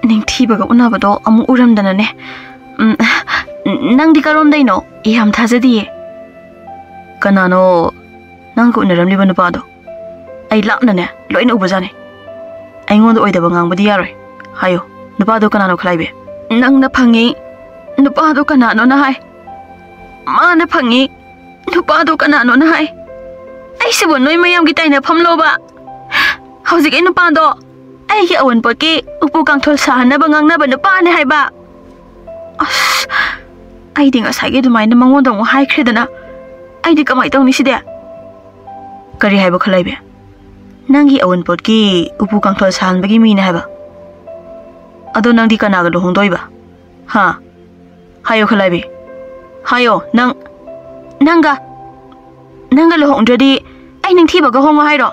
ꯅꯤꯡꯊꯤꯕꯒ ꯎꯅꯕꯗꯣ ꯑꯃꯨꯛ ꯎꯔꯝꯗꯅꯅꯦ꯫ ꯎꯝ, ꯅꯪꯗꯤ ꯀꯔꯣꯝꯗꯩꯅꯣ? ꯌꯥꯝ ꯊꯥꯖꯗꯤꯌꯦ꯫" "ꯀꯅꯥꯅꯣ ꯅꯪꯒ ꯎꯅꯔꯝꯂꯤꯕ ꯅꯨꯄꯥꯗꯣ? ꯑꯩ ꯂꯥꯞꯅꯅꯦ ꯂꯣꯏꯅ ꯎꯕꯖꯥꯠꯅꯤ꯫ ꯑꯩꯉꯣꯟꯗ ꯑꯣꯏꯗꯕ ꯉꯥꯡꯕꯗꯤ ꯌꯥꯔꯣꯏ꯫ ꯍꯥꯏꯌꯣ, ꯅꯨꯄꯥꯗꯣ ꯀꯅꯥꯅꯣ, ꯈꯂꯥꯏꯕꯤ?" "ꯅꯪꯅ ꯐꯪꯉꯤ ꯅꯨꯄꯥꯗꯣ ꯀꯅꯥꯅꯣꯅ ꯍꯥꯏ꯫ ꯃꯥꯅ ꯐꯪꯉꯤ ꯅꯨꯄꯥꯗꯣ ꯀꯅꯥꯅꯣꯅ ꯍꯥꯏ꯫ ꯑꯩꯁꯤꯕꯨ ꯅꯣꯏ ꯃꯌꯥꯝꯒꯤ ꯇꯥꯏꯅꯐꯝ ꯂꯣꯕ? ꯍꯧꯖꯤꯛ ꯑꯩ ꯅꯨꯄꯥꯗꯣ ꯑꯩꯒꯤ ꯑꯋꯨꯟꯄꯣꯠꯀꯤ ꯎꯄꯨ ꯀꯥꯡꯊꯣꯜ ꯁꯥꯍꯟꯅꯕ ꯉꯥꯡꯅꯕ ꯅꯨꯄꯥꯅꯦ ꯍꯥꯏꯕ꯫ ꯑꯁ, ꯑꯩꯗꯤ ꯉꯁꯥꯏꯒꯤ ꯑꯗꯨꯃꯥꯏꯅ ꯃꯉꯣꯟꯗ ꯑꯃꯨꯛ ꯍꯥꯏꯈ꯭ꯔꯦꯗꯅ꯫ ꯑꯩꯗꯤ ꯀꯃꯥꯏꯅ ꯇꯧꯅꯤ ꯁꯤꯗꯤ?" "ꯀꯔꯤ ꯍꯥꯏꯕ, ꯈꯂꯥꯏꯕꯤ? ꯅꯪꯒꯤ ꯑꯋꯨꯟꯄꯣꯠꯀꯤ ꯎꯄꯨ ꯀꯥꯡꯊꯣꯜ ꯁꯥꯍꯟꯕꯒꯤ ꯃꯤꯅꯦ ꯍꯥꯏꯕ? ꯑꯗꯣ ꯅꯪꯗꯤ ꯀꯅꯥꯒ ꯂꯨꯍꯣꯡꯗꯣꯏꯕ? ꯍꯥ? ꯍꯥꯏꯌꯣ, ꯈꯂꯥꯏꯕꯤ꯫ ꯍꯥꯏꯌꯣ, ꯅꯪ, ꯅꯪꯒ, ꯅꯪꯒ ꯂꯨꯍꯣꯡꯗ꯭ꯔꯗꯤ ꯑꯩ ꯅꯤꯡꯊꯤꯕꯒ ꯍꯣꯡꯉꯣ ꯍꯥꯏꯔꯣ?"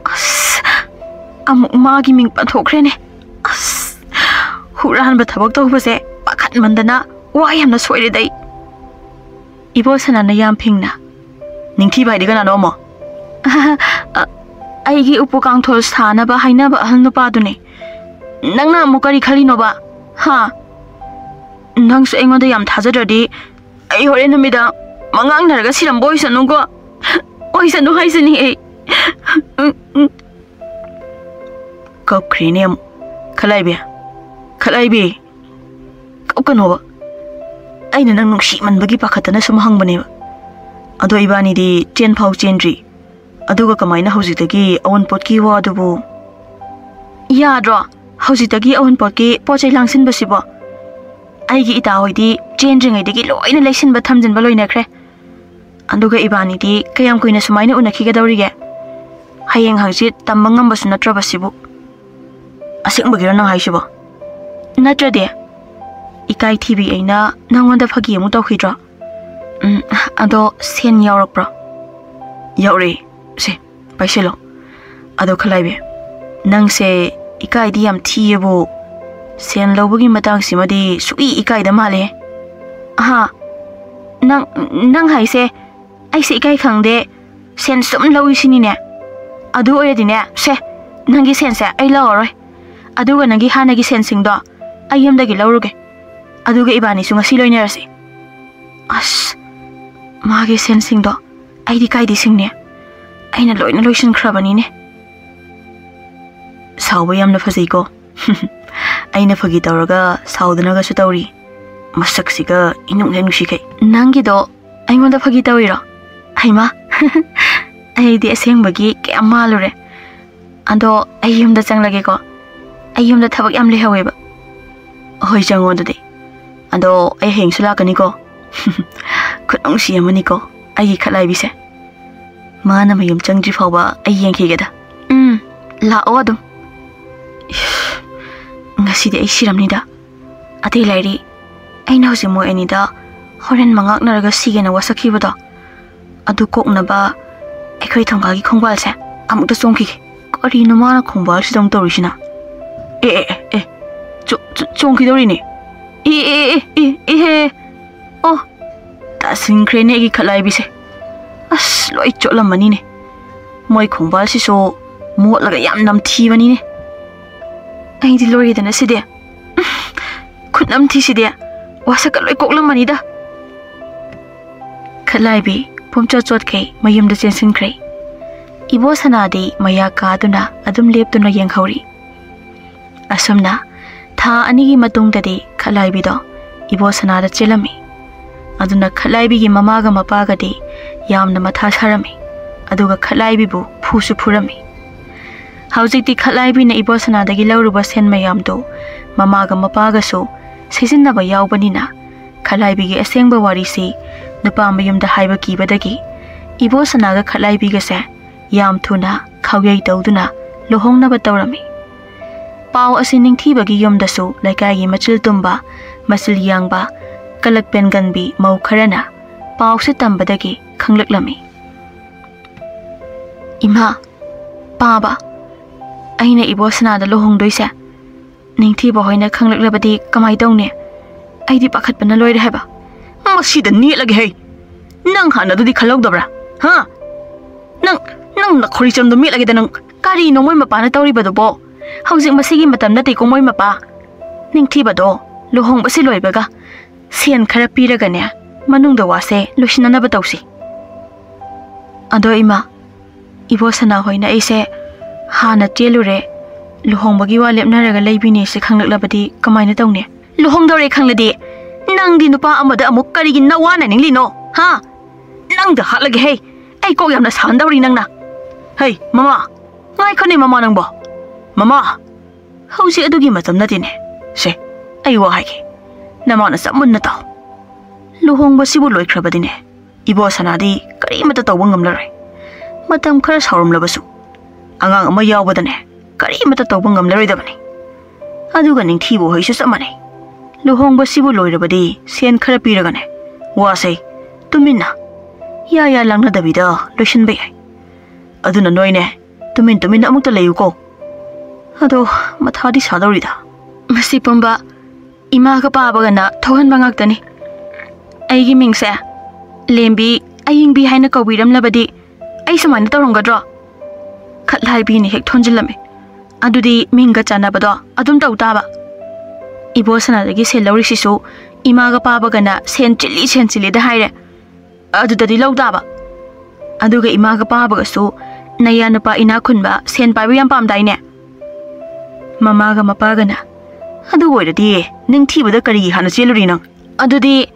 ꯑꯁ, ꯑꯃꯨꯛ ꯃꯥꯒꯤ ꯃꯤꯡ ꯄꯟꯊꯣꯛꯈ꯭ꯔꯦꯅꯦ꯫ ꯑꯁ, ꯍꯨꯔꯥꯟꯕ ꯊꯕꯛ ꯇꯧꯕꯁꯦ ꯄꯥꯈꯠꯃꯟꯗꯅ ꯋꯥ ꯌꯥꯝꯅ ꯁꯣꯏꯔꯦꯗ ꯑꯩ꯫ ꯏꯕꯣꯁꯅꯥꯅ ꯌꯥꯝ ꯐꯤꯡꯅ, "ꯅꯤꯡꯊꯤꯕ ꯍꯥꯏꯗꯤ ꯀꯅꯥꯅꯣ ꯑꯃꯨꯛ?" "ꯑ, ꯑꯩꯒꯤ ꯎꯄꯨ ꯀꯥꯡꯊꯣꯜ ꯁꯥꯅꯕ ꯍꯥꯏꯅꯕ ꯑꯍꯜ ꯅꯨꯄꯥꯗꯨꯅꯦ꯫ ꯅꯪꯅ ꯑꯃꯨꯛ ꯀꯔꯤ ꯈꯜꯂꯤꯅꯣꯕ? ꯍꯥ? ꯅꯪꯁꯨ ꯑꯩꯉꯣꯟꯗ ꯌꯥꯝ ꯊꯥꯖꯗ꯭ꯔꯗꯤ ꯑꯩ ꯍꯣꯔꯦꯟ ꯅꯨꯃꯤꯗꯥꯡ ꯃꯉꯥꯡꯅꯔꯒ ꯁꯤꯔꯝꯕ ꯑꯣꯏꯁꯅꯨꯀꯣ꯫ ꯑꯣꯏꯁꯅꯨ ꯍꯥꯏꯁꯤꯅꯤ ꯑꯩ꯫" ꯀꯞꯈ꯭ꯔꯦꯅꯦ ꯑꯃꯨꯛ꯫ "ꯈꯂꯥꯏꯕꯤ, ꯈꯂꯥꯏꯕꯤ, ꯀꯞꯀꯅꯣꯕ꯫ ꯑꯩꯅ ꯅꯪ ꯅꯨꯡꯁꯤꯃꯟꯕꯒꯤ ꯄꯥꯈꯠꯇꯅ ꯁꯨꯝ ꯍꯪꯕꯅꯦꯕ꯫ ꯑꯗꯣ ꯏꯕꯥꯅꯤꯗꯤ ꯆꯦꯟ ꯐꯥꯎ ꯆꯦꯟꯗ꯭ꯔꯤ꯫ ꯑꯗꯨꯒ ꯀꯃꯥꯏꯅ ꯍꯧꯖꯤꯛꯇꯒꯤ ꯑꯋꯨꯟꯄꯣꯠꯀꯤ ꯋꯥꯗꯨꯕꯨ?" "ꯌꯥꯗ꯭ꯔꯣ ꯍꯧꯖꯤꯛꯇꯒꯤ ꯑꯋꯨꯟꯄꯣꯠꯀꯤ ꯄꯣꯠ ꯆꯩ ꯂꯥꯡꯁꯤꯟꯕꯁꯤꯕꯣ? ꯑꯩꯒꯤ ꯏꯇꯥ ꯍꯣꯏꯗꯤ ꯆꯦꯟꯗ꯭ꯔꯤꯉꯩꯗꯒꯤ ꯂꯣꯏꯅ ꯂꯩꯁꯤꯟꯕ ꯊꯝꯖꯤꯟꯕ ꯂꯣꯏꯅꯈ꯭ꯔꯦ꯫ ꯑꯗꯨꯒ ꯏꯕꯥꯅꯤꯗꯤ ꯀꯌꯥꯝ ꯀꯨꯏꯅ ꯁꯨꯃꯥꯏꯅ ꯎꯅꯈꯤꯒꯗꯧꯔꯤꯒꯦ? ꯍꯌꯦꯡ ꯍꯪꯆꯤꯠ ꯇꯝꯕ ꯉꯝꯕꯁꯨ ꯅꯠꯇ꯭ꯔꯕ ꯁꯤꯕꯨ꯫ ꯑꯁꯦꯡꯕꯒꯤꯔꯣ ꯅꯪ ꯍꯥꯏꯁꯤꯕꯣ? ꯅꯠꯇ꯭ꯔꯗꯤ? ꯏꯀꯥꯏ ꯊꯤꯕꯤ ꯑꯩꯅ ꯅꯪꯉꯣꯟꯗ ꯐꯥꯒꯤ ꯑꯃꯨꯛ ꯇꯧꯈꯤꯗ꯭ꯔꯣ? ꯎꯝ, ꯑꯗꯣ ꯁꯦꯟ ꯌꯥꯎꯔꯛꯄ꯭ꯔꯣ? ꯌꯥꯎꯔꯛꯑꯦ꯫ ꯁꯦ, ꯄꯥꯏꯁꯤꯜꯂꯣ꯫ ꯑꯗꯣ ꯈꯂꯥꯏꯕꯤ, ꯅꯪꯁꯦ ꯏꯀꯥꯏꯗꯤ ꯌꯥꯝ ꯊꯤꯌꯦꯕꯨ, ꯁꯦꯟ ꯂꯧꯕꯒꯤ ꯃꯇꯥꯡꯁꯤꯃꯗꯤ ꯁꯨꯛꯏ ꯏꯀꯥꯏꯗ ꯃꯥꯜꯂꯦ꯫ ꯑꯍꯥ, ꯅꯪ, ꯅꯪ ꯍꯥꯏꯁꯦ ꯑꯩꯁꯦ ꯏꯀꯥꯏ ꯈꯪꯗꯦ, ꯁꯦꯟ ꯁꯨꯝ ꯂꯧꯏꯁꯤꯅꯤꯅꯦ꯫ ꯑꯗꯨ ꯑꯣꯏꯔꯗꯤꯅꯦ, ꯁꯦ, ꯅꯪꯒꯤ ꯁꯦꯟꯁꯦ ꯑꯩ ꯂꯧꯔꯔꯣꯏ꯫ ꯑꯗꯨꯒ ꯅꯪꯒꯤ ꯍꯥꯟꯅꯒꯤ ꯁꯦꯟꯁꯤꯡꯗꯣ ꯑꯩ ꯌꯨꯝꯗꯒꯤ ꯂꯧꯔꯨꯒꯦ꯫ ꯑꯗꯨꯒ ꯏꯕꯥꯅꯤꯁꯨ ꯉꯁꯤ ꯂꯣꯏꯅꯔꯁꯤ꯫ ꯑꯁ, ꯃꯥꯒꯤ ꯁꯦꯟꯁꯤꯡꯗꯣ ꯑꯩꯗꯤ ꯀꯥꯏꯗꯩ ꯁꯤꯡꯅꯤ? ꯑꯩꯅ ꯂꯣꯏꯅ ꯂꯣꯏꯁꯤꯟꯈ꯭ꯔꯕꯅꯤꯅꯦ꯫ ꯁꯥꯎꯕ ꯌꯥꯝꯅ ꯐꯖꯩꯀꯣ꯫ ꯑꯩꯅ ꯐꯥꯒꯤ ꯇꯧꯔꯒ ꯁꯥꯎꯗꯅꯒꯁꯨ ꯇꯧꯔꯤ꯫ ꯃꯁꯛꯁꯤꯒ ꯏꯅꯨꯡ ꯍꯦꯛ ꯅꯨꯡꯁꯤꯈꯩ꯫ ꯅꯪꯒꯤꯗꯣ ꯑꯩꯉꯣꯟꯗ ꯐꯥꯒꯤ ꯇꯧꯔꯤꯔꯣ? ꯍꯩꯃꯥ, ꯑꯩꯗꯤ ꯑꯁꯦꯡꯕꯒꯤ ꯀꯌꯥꯝ ꯃꯥꯜꯂꯨꯔꯦ꯫ ꯑꯗꯣ ꯑꯩ ꯌꯨꯝꯗ ꯆꯪꯂꯒꯦꯀꯣ꯫ ꯑꯩ ꯌꯨꯝꯗ ꯊꯕꯛ ꯌꯥꯝ ꯂꯩꯍꯧꯋꯦꯕ꯫ ꯍꯣꯏ, ꯆꯪꯉꯣ ꯑꯗꯨꯗꯤ꯫ ꯑꯗꯣ ꯑꯩ ꯍꯌꯦꯡꯁꯨ ꯂꯥꯛꯀꯅꯤꯀꯣ꯫ ꯈꯨꯠꯅꯨꯡꯁꯤ ꯑꯃꯅꯤꯀꯣ ꯑꯩꯒꯤ ꯈꯠꯂꯥꯏꯕꯤꯁꯦ꯫ ꯃꯥꯅ ꯃꯌꯨꯝ ꯆꯪꯗ꯭ꯔꯤ ꯐꯥꯎꯕ ꯑꯩ ꯌꯦꯡꯈꯤꯒꯦꯗ꯫ ꯎꯝ, ꯂꯥꯛꯑꯣ ꯑꯗꯨꯝ꯫ ꯏꯁ, ꯉꯁꯤꯗꯤ ꯑꯩ ꯁꯤꯔꯝꯅꯤꯗ꯫ ꯑꯇꯩ ꯂꯥꯏꯔꯤ, ꯑꯩꯅ ꯍꯧꯖꯤꯛ ꯃꯣꯏ ꯑꯅꯤꯗ ꯍꯣꯔꯦꯟ ꯃꯉꯥꯛꯅꯔꯒ ꯁꯤꯒꯦꯅ ꯋꯥꯁꯛꯈꯤꯕꯗꯣ, ꯑꯗꯨ ꯀꯣꯛꯅꯕ ꯑꯩꯈꯣꯏ ꯊꯣꯡꯒꯥꯜꯒꯤ ꯈꯣꯡꯕꯥꯜꯁꯦ ꯑꯃꯨꯛꯇ ꯆꯣꯡꯈꯤꯒꯦ꯫ ꯀꯔꯤꯅꯣ ꯃꯥꯅ ꯈꯣꯡꯕꯥꯜꯁꯤꯗ ꯑꯃꯨꯛ ꯇꯧꯔꯤꯁꯤꯅ? ꯑꯦ, ꯑꯦ, ꯑꯦ, ꯑꯦ, ꯆꯣ-, ꯆꯣ-, ꯆꯣꯡꯈꯤꯗꯧꯔꯤꯅꯦ꯫ ꯑꯦ, ꯑꯦ, ꯑꯦ, ꯑꯦ, ꯑꯦꯍꯦ꯫ ꯑꯣ, ꯇꯥꯁꯤꯟꯈ꯭ꯔꯦꯅꯦ ꯑꯩꯒꯤ ꯈꯠꯂꯥꯏꯕꯤꯁꯦ꯫ ꯑꯁ, ꯂꯣꯏ ꯆꯣꯠꯂꯝꯃꯅꯤꯅꯦ꯫ ꯃꯣꯏ ꯈꯣꯡꯕꯥꯜꯁꯤꯁꯨ ꯃꯣꯠꯂꯒ ꯌꯥꯝ ꯅꯝꯊꯤꯕꯅꯤꯅꯦ꯫ ꯑꯩꯗꯤ ꯂꯣꯏꯔꯦꯗꯅ ꯁꯤꯗꯤ꯫ ꯈꯨꯠ ꯅꯝꯊꯤꯁꯤꯗꯤ꯫ ꯋꯥꯁꯛꯀ ꯂꯣꯏ ꯀꯣꯛꯂꯝꯃꯅꯤꯗ꯫ ꯈꯠꯂꯥꯏꯕꯤ ꯄꯨꯝꯆꯣꯠ ꯆꯣꯠꯈꯩ ꯃꯌꯨꯝꯗ ꯆꯦꯟꯁꯤꯟꯈ꯭ꯔꯦ꯫ ꯏꯕꯣ ꯁꯅꯥꯗꯤ ꯃꯌꯥ ꯀꯥꯗꯨꯅ ꯑꯗꯨꯝ ꯂꯦꯞꯇꯨꯅ ꯌꯦꯡꯍꯧꯔꯤ꯫ ꯑꯁꯨꯝꯅ ꯊꯥ ꯑꯅꯤꯒꯤ ꯃꯇꯨꯡꯗꯗꯤ ꯈꯠꯂꯥꯏꯕꯤꯗꯣ ꯏꯕꯣ ꯁꯅꯥꯗ ꯆꯦꯜꯂꯝꯃꯤ꯫ ꯑꯗꯨꯅ ꯈꯠꯂꯥꯏꯕꯤꯒꯤ ꯃꯃꯥꯒ ꯃꯄꯥꯒꯗꯤ ꯌꯥꯝꯅ ꯃꯊꯥ ꯁꯥꯔꯝꯃꯤ꯫ ꯑꯗꯨꯒ ꯈꯠꯂꯥꯏꯕꯤꯕꯨ ꯐꯨꯁꯨ ꯐꯨꯔꯝꯃꯤ꯫ ꯍꯧꯖꯤꯛꯇꯤ ꯈꯠꯂꯥꯏꯕꯤꯅ ꯏꯕꯣ ꯁꯅꯥꯗꯒꯤ ꯂꯧꯔꯨꯕ ꯁꯦꯟ ꯃꯌꯥꯝꯗꯨ ꯃꯃꯥꯒ ꯃꯄꯥꯒꯁꯨ ꯁꯤꯖꯤꯟꯅꯕ ꯌꯥꯎꯕꯅꯤꯅ ꯈꯠꯂꯥꯏꯕꯤꯒꯤ ꯑꯁꯦꯡꯕ ꯋꯥꯔꯤꯁꯤ ꯅꯨꯄꯥ ꯃꯌꯨꯝꯗ ꯍꯥꯏꯕ ꯀꯤꯕꯗꯒꯤ ꯏꯕꯣꯁꯅꯥꯒ ꯈꯠꯂꯥꯏꯕꯤꯒꯁꯦ ꯌꯥꯝ ꯊꯨꯅ ꯈꯥꯎꯌꯩ ꯇꯧꯗꯨꯅ ꯂꯨꯍꯣꯡꯅꯕ ꯇꯧꯔꯝꯃꯤ꯫ ꯄꯥꯎ ꯑꯁꯤ ꯅꯤꯡꯊꯤꯕꯒꯤ ꯌꯨꯝꯗꯁꯨ ꯂꯩꯀꯥꯏꯒꯤ ꯃꯆꯤꯜ ꯇꯨꯝꯕ, ꯃꯆꯤꯜ ꯌꯥꯡꯕ, ꯀꯂꯛ ꯄꯦꯟꯒꯟꯕꯤ ꯃꯧ ꯈꯔꯅ ꯄꯥꯎꯁꯤ ꯇꯝꯕꯗꯒꯤ ꯈꯪꯂꯛꯂꯝꯃꯤ꯫ "ꯏꯃꯥ, ꯄꯥꯕ, ꯑꯩꯅ ꯏꯕꯣꯁꯅꯥꯗ ꯂꯨꯍꯣꯡꯗꯣꯏꯁꯦ ꯅꯤꯡꯊꯤꯕ ꯍꯣꯏꯅ ꯈꯪꯂꯛꯂꯕꯗꯤ ꯀꯃꯥꯏ ꯇꯧꯅꯤ? ꯑꯩꯗꯤ ꯄꯥꯈꯠꯄꯅ ꯂꯣꯏꯔꯦ ꯍꯥꯏꯕ꯫" "ꯃꯁꯤꯗ ꯅꯦꯠꯂꯒꯦ ꯍꯩ꯫ ꯅꯪ ꯍꯥꯟꯅ ꯑꯗꯨꯗꯤ ꯈꯜꯍꯧꯗꯕ꯭ꯔꯥ? ꯍꯥ? ꯅꯪ, ꯅꯪ ꯅꯈꯣꯔꯤ ꯆꯝꯗꯣ ꯃꯦꯠꯂꯒꯦꯗ ꯅꯪ꯫ ꯀꯔꯤꯅꯣ ꯃꯣꯏ ꯃꯄꯥꯅ ꯇꯧꯔꯤꯕꯗꯨꯕꯣ? ꯍꯧꯖꯤꯛ ꯃꯁꯤꯒꯤ ꯃꯇꯝ ꯅꯠꯇꯦꯀꯣ ꯃꯣꯏ ꯃꯄꯥ꯫ ꯅꯤꯡꯊꯤꯕꯗꯣ ꯂꯨꯍꯣꯡꯕꯁꯤ ꯂꯣꯏꯕꯒ ꯁꯦꯟ ꯈꯔ ꯄꯤꯔꯒꯅꯦ, ꯃꯅꯨꯡꯗ ꯋꯥꯁꯦ ꯂꯣꯏꯁꯤꯟꯅꯅꯕ ꯇꯧꯁꯤ꯫" "ꯑꯗꯣ ꯏꯃꯥ, ꯏꯕꯣꯁꯅꯥ ꯍꯣꯏꯅ ꯑꯩꯁꯦ ꯍꯥꯟꯅ ꯆꯦꯜꯂꯨꯔꯦ, ꯂꯨꯍꯣꯡꯕꯒꯤ ꯋꯥ ꯂꯦꯞꯅꯔꯒ ꯂꯩꯕꯤꯅꯦꯁꯦ ꯈꯪꯂꯛꯂꯕꯗꯤ ꯀꯃꯥꯏꯅ ꯇꯧꯅꯤ?" "ꯂꯨꯍꯣꯡꯗꯧꯔꯦ ꯈꯪꯂꯗꯤ ꯅꯪꯗꯤ ꯅꯨꯄꯥ ꯑꯃꯗ ꯑꯃꯨꯛ ꯀꯔꯤꯒꯤ ꯅꯋꯥꯅ ꯅꯤꯡꯂꯤꯅꯣ? ꯍꯥ? ꯅꯪꯗ ꯍꯥꯠꯂꯒꯦ ꯍꯩ꯫ ꯑꯩ ꯀꯣꯛ ꯌꯥꯝꯅ ꯁꯥꯍꯟꯗꯧꯔꯤ ꯅꯪꯅ꯫ ꯍꯩ, ꯃꯃꯥ, ꯉꯥꯏꯈꯣꯅꯦ ꯃꯃꯥ ꯅꯪꯕꯣ꯫ ꯃꯃꯥ, ꯍꯧꯖꯤꯛ ꯑꯗꯨꯒꯤ ꯃꯇꯝ ꯅꯠꯇꯦꯅꯦ꯫ ꯁꯦ, ꯑꯩ ꯋꯥ ꯍꯥꯏꯒꯦ꯫ ꯅꯃꯥꯅ ꯆꯞ ꯃꯨꯟꯅ ꯇꯥꯎ꯫ ꯂꯨꯍꯣꯡꯕꯁꯤꯕꯨ ꯂꯣꯏꯈ꯭ꯔꯕꯗꯤꯅꯦ, ꯏꯕꯣꯁꯅꯥꯗꯤ ꯀꯔꯤꯃꯠꯇ ꯇꯧꯕ ꯉꯝꯂꯔꯣꯏ꯫ ꯃꯇꯝ ꯈꯔ ꯁꯥꯎꯔꯝꯂꯕꯁꯨ, ꯑꯉꯥꯡ ꯑꯃ ꯌꯥꯎꯕꯗꯅꯦ, ꯀꯔꯤꯃꯠꯇ ꯇꯧꯕ ꯉꯝꯂꯔꯣꯏꯗꯕꯅꯤ꯫ ꯑꯗꯨꯒ ꯅꯤꯡꯊꯤꯕ ꯍꯣꯏꯁꯨ ꯆꯞ ꯃꯥꯟꯅꯩ꯫ ꯂꯨꯍꯣꯡꯕꯁꯤꯕꯨ ꯂꯣꯏꯔꯕꯗꯤ ꯁꯦꯟ ꯈꯔ ꯄꯤꯔꯒꯅꯦ, ꯋꯥꯁꯦ ꯇꯨꯃꯤꯟꯅ, ꯌꯥ ꯌꯥ ꯂꯥꯡꯅꯗꯕꯤꯗ ꯂꯣꯏꯁꯤꯟꯕ ꯌꯥꯏ꯫ ꯑꯗꯨꯅ ꯅꯣꯏꯅꯦ, ꯇꯨꯃꯤꯟ ꯇꯨꯃꯤꯟꯅ ꯑꯃꯨꯛꯇ ꯂꯩꯌꯨꯀꯣ꯫ ꯑꯗꯣ ꯃꯊꯥꯗꯤ ꯁꯥꯗꯧꯔꯤꯗ꯫" "ꯃꯁꯤ ꯄꯨꯝꯕ ꯏꯃꯥꯒ ꯄꯥꯕꯒꯅ ꯊꯣꯛꯍꯟꯕ ꯉꯥꯛꯇꯅꯤ꯫ ꯑꯩꯒꯤ ꯃꯤꯡꯁꯦ ꯂꯦꯝꯕꯤ ꯑꯌꯤꯡꯕꯤ ꯍꯥꯏꯅ ꯀꯧꯕꯤꯔꯝꯂꯕꯗꯤ ꯑꯩ ꯁꯨꯃꯥꯏꯅ ꯇꯧꯔꯝꯒꯗ꯭ꯔꯣ?" ꯈꯠꯂꯥꯏꯕꯤꯅ ꯍꯦꯛ ꯊꯣꯟꯖꯤꯜꯂꯝꯃꯤ꯫ "ꯑꯗꯨꯗꯤ ꯃꯤꯡꯒ ꯆꯥꯟꯅꯕꯗꯣ ꯑꯗꯨꯝ ꯇꯧ ꯇꯥꯕ꯫ ꯏꯕꯣꯁꯅꯥꯗꯒꯤ ꯁꯦꯜ ꯂꯧꯔꯤꯁꯤꯁꯨ ꯏꯃꯥꯒ ꯄꯥꯕꯒꯅ ꯁꯦꯟ ꯆꯤꯜꯂꯤ, ꯁꯦꯟ ꯆꯤꯜꯂꯤꯗ ꯍꯥꯏꯔꯦ꯫ ꯑꯗꯨꯗꯗꯤ ꯂꯧ ꯇꯥꯕ꯫ ꯑꯗꯨꯒ ꯏꯃꯥꯒ ꯄꯥꯕꯒꯁꯨ ꯅꯌꯥ ꯅꯨꯄꯥ ꯏꯅꯥꯛ ꯈꯨꯟꯕ, ꯁꯦꯟ ꯄꯥꯏꯕ ꯌꯥꯝ ꯄꯥꯝꯗꯥꯏꯅꯦ?" ꯃꯃꯥꯒ ꯃꯄꯥꯒꯅ, "ꯑꯗꯨ ꯑꯣꯏꯔꯗꯤ ꯅꯤꯡꯊꯤꯕꯗ ꯀꯔꯤꯒꯤ ꯍꯥꯟꯅ ꯆꯦꯜꯂꯨꯔꯤ ꯅꯪ?" "ꯑꯗꯨꯗꯤ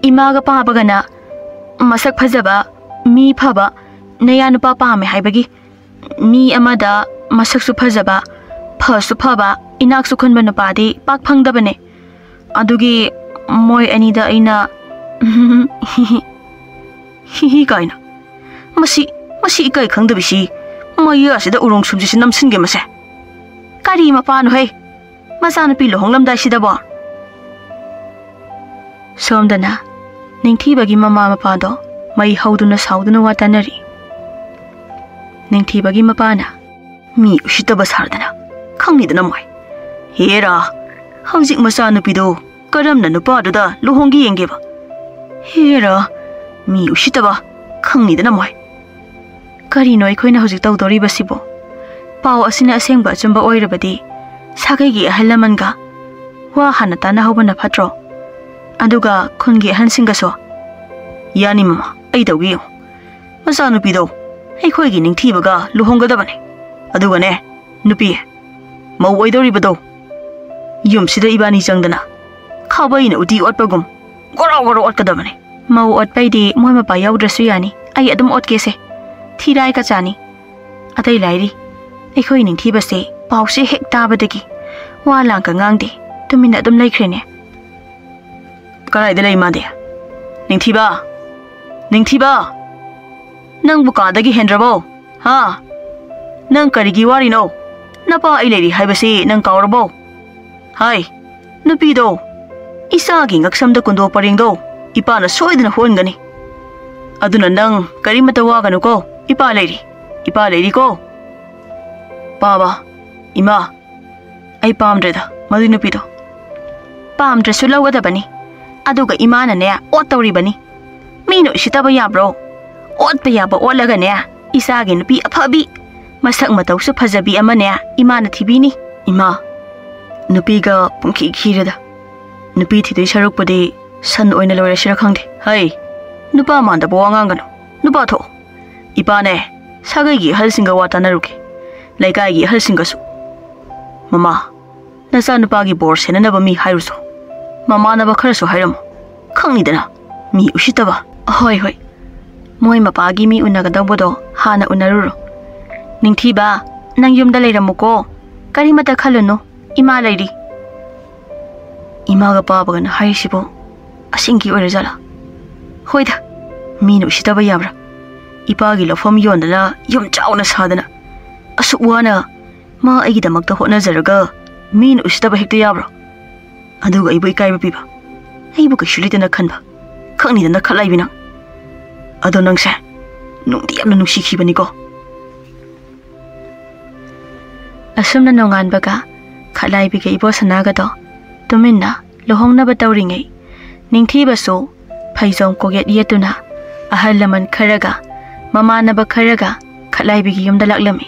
ꯏꯃꯥꯒ ꯄꯥꯕꯒꯅ ꯃꯁꯛ ꯐꯖꯕ, ꯃꯤ ꯐꯕ, ꯅꯌꯥ ꯅꯨꯄꯥ ꯄꯥꯝꯃꯦ ꯍꯥꯏꯕꯒꯤ꯫ ꯃꯤ ꯑꯃꯗ ꯃꯁꯛꯁꯨ ꯐꯖꯕ, ꯐꯁꯨ ꯐꯕ, ꯏꯅꯥꯛꯁꯨ ꯈꯨꯟꯕ ꯅꯨꯄꯥꯗꯤ ꯄꯥꯛ ꯐꯪꯗꯕꯅꯦ꯫ ꯑꯗꯨꯒꯤ ꯃꯣꯏ ꯑꯅꯤꯗ ꯑꯩꯅ ꯍꯤꯍꯤ ꯀꯥꯏꯅ꯫ ꯃꯁꯤ, ꯃꯁꯤ ꯏꯀꯥꯏ ꯈꯪꯗꯕꯤꯁꯤ ꯃꯌꯥꯁꯤꯗ ꯎꯔꯣꯡ ꯁꯨꯝꯁꯤꯁꯨ ꯅꯝꯁꯤꯟꯒꯦ ꯃꯁꯦ꯫ ꯀꯔꯤ ꯃꯄꯥꯅꯣꯍꯦ? ꯃꯆꯥꯅꯨꯄꯤ ꯂꯨꯍꯣꯡꯂꯝꯗꯥꯏꯁꯤꯗꯕꯣ? ꯁꯣꯝꯗꯅ ꯅꯤꯡꯊꯤꯕꯒꯤ ꯃꯃꯥ ꯃꯄꯥꯗꯣ ꯃꯩ ꯍꯧꯗꯨꯅ ꯁꯥꯎꯗꯨꯅ ꯋꯥ ꯇꯥꯅꯔꯤ꯫ ꯅꯤꯡꯊꯤꯕꯒꯤ ꯃꯄꯥꯅ, "ꯃꯤ ꯎꯁꯤꯠꯇꯕ ꯁꯥꯔꯗꯅ, ꯈꯪꯅꯤꯗꯅ ꯃꯣꯏ꯫ ꯍꯦꯔꯥ, ꯍꯧꯖꯤꯛ ꯃꯆꯥꯅꯨꯄꯤꯗꯣ ꯀꯔꯝꯅ ꯅꯨꯄꯥꯗꯨꯗ ꯂꯨꯍꯣꯡꯒꯦ ꯌꯦꯡꯒꯦꯕ? ꯍꯦꯔꯥ, ꯃꯤ ꯎꯁꯤꯠꯇꯕ, ꯈꯪꯅꯤꯗꯅ ꯃꯣꯏ꯫ ꯀꯔꯤꯅꯣ ꯑꯩꯈꯣꯏꯅ ꯍꯧꯖꯤꯛ ꯇꯧꯗꯧꯔꯤꯕꯁꯤꯕꯣ? ꯄꯥꯎ ꯑꯁꯤꯅ ꯑꯁꯦꯡꯕ ꯑꯆꯨꯝꯕ ꯑꯣꯏꯔꯕꯗꯤ ꯁꯥꯒꯩꯒꯤ ꯑꯍꯜ ꯂꯃꯟꯒ ꯋꯥ ꯍꯥꯟꯅ ꯇꯥꯟꯅꯍꯧꯕꯅ ꯐꯠꯇ꯭ꯔꯣ? ꯑꯗꯨꯒ ꯈꯨꯟꯒꯤ ꯑꯍꯟꯁꯤꯡꯒꯁꯨ?" "ꯌꯥꯅꯤ ꯃꯃꯥ, ꯑꯩ ꯇꯧꯒꯦ ꯌꯦꯡꯉꯨ꯫ ꯃꯆꯥꯅꯨꯄꯤꯗꯣ ꯑꯩꯈꯣꯏꯒꯤ ꯅꯤꯡꯊꯤꯕꯒ ꯂꯨꯍꯣꯡꯒꯗꯕꯅꯦ꯫ ꯑꯗꯨꯒꯅꯦ, ꯅꯨꯄꯤ, ꯃꯧ ꯑꯣꯏꯗꯧꯔꯤꯕꯗꯣ, ꯌꯨꯝꯁꯤꯗ ꯏꯕꯥꯅꯤ ꯆꯪꯗꯅ ꯈꯥꯕꯩꯅ ꯎꯇꯤ ꯑꯣꯠꯄꯒꯨꯝ ꯒꯣꯔꯣ ꯒꯣꯔꯣ ꯑꯣꯠꯀꯗꯕꯅꯦ꯫ ꯃꯧ ꯑꯣꯠꯄꯩꯗꯤ ꯃꯣꯏ ꯃꯄꯥ ꯌꯥꯎꯗ꯭ꯔꯁꯨ ꯌꯥꯅꯤ, ꯑꯩ ꯑꯗꯨꯝ ꯑꯣꯠꯀꯦꯁꯦ꯫ ꯊꯤꯔꯥꯏ ꯀꯆꯥꯅꯤ꯫ ꯑꯇꯩ ꯂꯥꯏꯔꯤ, ꯑꯩꯈꯣꯏ ꯅꯤꯡꯊꯤꯕꯁꯦ ꯄꯥꯎꯁꯦ ꯍꯦꯛ ꯇꯥꯕꯗꯒꯤ ꯋꯥ ꯂꯥꯡꯒ ꯉꯥꯡꯗꯦ, ꯇꯨꯃꯤꯟꯅ ꯑꯗꯨꯝ ꯂꯩꯈ꯭ꯔꯦꯅꯦ꯫ ꯀꯗꯥꯏꯗ ꯂꯩ ꯃꯥꯗꯤ? ꯅꯤꯡꯊꯤꯕ! ꯅꯤꯡꯊꯤꯕ! ꯅꯪꯕꯨ ꯀꯥꯗꯒꯤ ꯍꯦꯟꯗ꯭ꯔꯕꯣ? ꯍꯥ? ꯅꯪ ꯀꯔꯤꯒꯤ ꯋꯥꯔꯤꯅꯣ? ꯅꯄꯥ ꯑꯩ ꯂꯩꯔꯤ ꯍꯥꯏꯕꯁꯤ ꯅꯪ ꯀꯥꯎꯔꯕꯣ? ꯍꯥꯏ, ꯅꯨꯄꯤꯗꯣ, ꯏꯆꯥꯒꯤ ꯉꯛꯁꯝꯗ ꯀꯨꯟꯗꯣ ꯄꯔꯦꯡꯗꯣ ꯏꯄꯥꯅ ꯁꯣꯏꯗꯅ ꯍꯣꯟꯒꯅꯤ꯫ ꯑꯗꯨꯅ ꯅꯪ ꯀꯔꯤꯃꯠꯇ ꯋꯥꯒꯅꯨꯀꯣ, ꯏꯄꯥ ꯂꯩꯔꯤ, ꯏꯄꯥ ꯂꯩꯔꯤꯀꯣ꯫ ꯄꯥꯕ, ꯏꯃꯥ, ꯑꯩ ꯄꯥꯝꯗ꯭ꯔꯦꯗ ꯃꯗꯨꯏ ꯅꯨꯄꯤꯗꯣ꯫ ꯄꯥꯝꯗ꯭ꯔꯁꯨ ꯂꯧꯒꯗꯕꯅꯤ꯫ ꯑꯗꯨꯒ ꯏꯃꯥꯅꯅꯦ ꯑꯣꯠꯇꯧꯔꯤꯕꯅꯤ꯫ ꯃꯤꯅ ꯎꯁꯤꯠꯇꯕ ꯌꯥꯕ꯭ꯔꯣ? ꯑꯣꯠꯄ ꯌꯥꯕ ꯑꯣꯠꯂꯒꯅꯦ, ꯏꯆꯥꯒꯤ ꯅꯨꯄꯤ ꯑꯐꯕꯤ, ꯃꯁꯛ ꯃꯇꯧꯁꯨ ꯐꯖꯕꯤ ꯑꯃꯅꯦ ꯏꯃꯥꯅ ꯊꯤꯕꯤꯅꯤ꯫ ꯏꯃꯥ, ꯅꯨꯄꯤꯒ ꯄꯨꯡꯈꯤ ꯈꯤꯔꯦꯗ꯫ ꯅꯨꯄꯤ ꯊꯤꯗꯣꯏ ꯁꯔꯨꯛꯄꯨꯗꯤ ꯁꯟ ꯑꯣꯏꯅ ꯂꯣꯏꯔꯁꯤꯔ ꯈꯪꯗꯦ꯫ ꯍꯩ, ꯅꯨꯄꯥ ꯃꯥꯟꯗꯕ ꯋꯥ ꯉꯥꯡꯒꯅꯨ꯫ ꯅꯨꯄꯥ ꯊꯣꯛꯑꯣ꯫ ꯏꯄꯥꯅꯦ, ꯁꯥꯒꯩꯒꯤ ꯑꯍꯜꯁꯤꯡꯒ ꯋꯥ ꯇꯥꯅꯔꯨꯒꯦ꯫ ꯂꯩꯀꯥꯏꯒꯤ ꯑꯍꯜꯁꯤꯡꯒꯁꯨ꯫ ꯃꯃꯥ, ꯅꯆꯥꯅꯨꯄꯥꯒꯤ ꯕꯣꯔ ꯁꯦꯟꯅꯅꯕ ꯃꯤ ꯍꯥꯏꯔꯨꯁꯣ꯫ ꯃꯃꯥꯟꯅꯕ ꯈꯔꯁꯨ ꯍꯥꯏꯔꯝꯃꯨ꯫ ꯈꯪꯅꯤꯗꯅ, ꯃꯤ ꯎꯁꯤꯠꯇꯕ꯫ ꯍꯣꯏ, ꯍꯣꯏ꯫ ꯃꯣꯏ ꯃꯄꯥꯒꯤ ꯃꯤ ꯎꯅꯒꯗꯧꯕꯗꯣ ꯍꯥꯟꯅ ꯎꯅꯔꯨꯔꯣ꯫ ꯅꯤꯡꯊꯤꯕ, ꯅꯪ ꯌꯨꯝꯗ ꯂꯩꯔꯝꯃꯨꯀꯣ꯫ ꯀꯔꯤꯃꯠꯇ ꯈꯜꯂꯨꯅꯨ, ꯏꯃꯥ ꯂꯩꯔꯤ꯫ ꯏꯃꯥꯒ ꯄꯥꯕꯒꯅ ꯍꯥꯏꯔꯤꯁꯤꯕꯨ ꯑꯁꯦꯡꯀꯤ ꯑꯣꯏꯔꯖꯥꯠꯂꯥ? ꯍꯣꯏꯗ, ꯃꯤꯅ ꯎꯁꯤꯠꯇꯕ ꯌꯥꯕ꯭ꯔꯥ? ꯏꯄꯥꯒꯤ ꯂꯧꯐꯝ ꯌꯣꯟꯗꯅ ꯌꯨꯝ ꯆꯥꯎꯅ ꯁꯥꯗꯅ ꯑꯁꯨꯛ ꯋꯥꯅ ꯃꯥ ꯑꯩꯒꯤꯗꯃꯛꯇ ꯍꯣꯠꯅꯖꯔꯒ ꯃꯤꯅ ꯎꯁꯤꯠꯇꯕ ꯍꯦꯛꯇ ꯌꯥꯕ꯭ꯔꯣ? ꯑꯗꯨꯒ ꯑꯩꯕꯨ ꯏꯀꯥꯏꯕ ꯄꯤꯕ, ꯑꯩꯕꯨ ꯀꯩꯁꯨ ꯂꯩꯇꯅ ꯈꯟꯕ, ꯈꯪꯅꯤꯗꯅ ꯈꯠꯂꯥꯏꯕꯤ ꯅꯪ꯫ ꯑꯗꯣ ꯅꯪꯁꯦ ꯅꯨꯡꯗꯤ ꯌꯥꯝꯅ ꯅꯨꯡꯁꯤꯈꯤꯕꯅꯤꯀꯣ꯫ ꯑꯁꯨꯝꯅ ꯅꯣꯡꯉꯥꯟꯕꯒ ꯈꯠꯂꯥꯏꯕꯤꯒ ꯏꯕꯣꯁꯅꯥꯒꯗꯣ ꯇꯨꯃꯤꯟꯅ ꯂꯨꯍꯣꯡꯅꯕ ꯇꯧꯔꯤꯉꯩ, ꯅꯤꯡꯊꯤꯕꯁꯨ ꯐꯩꯖꯣꯝ ꯀꯣꯛꯌꯦꯠ ꯌꯦꯠꯇꯨꯅ ꯑꯍꯜ ꯂꯃꯟ ꯈꯔꯒ ꯃꯃꯥꯟꯅꯕ ꯈꯔꯒ ꯈꯠꯂꯥꯏꯕꯤꯒꯤ ꯌꯨꯝꯗ ꯂꯥꯛꯂꯝꯃꯤ꯫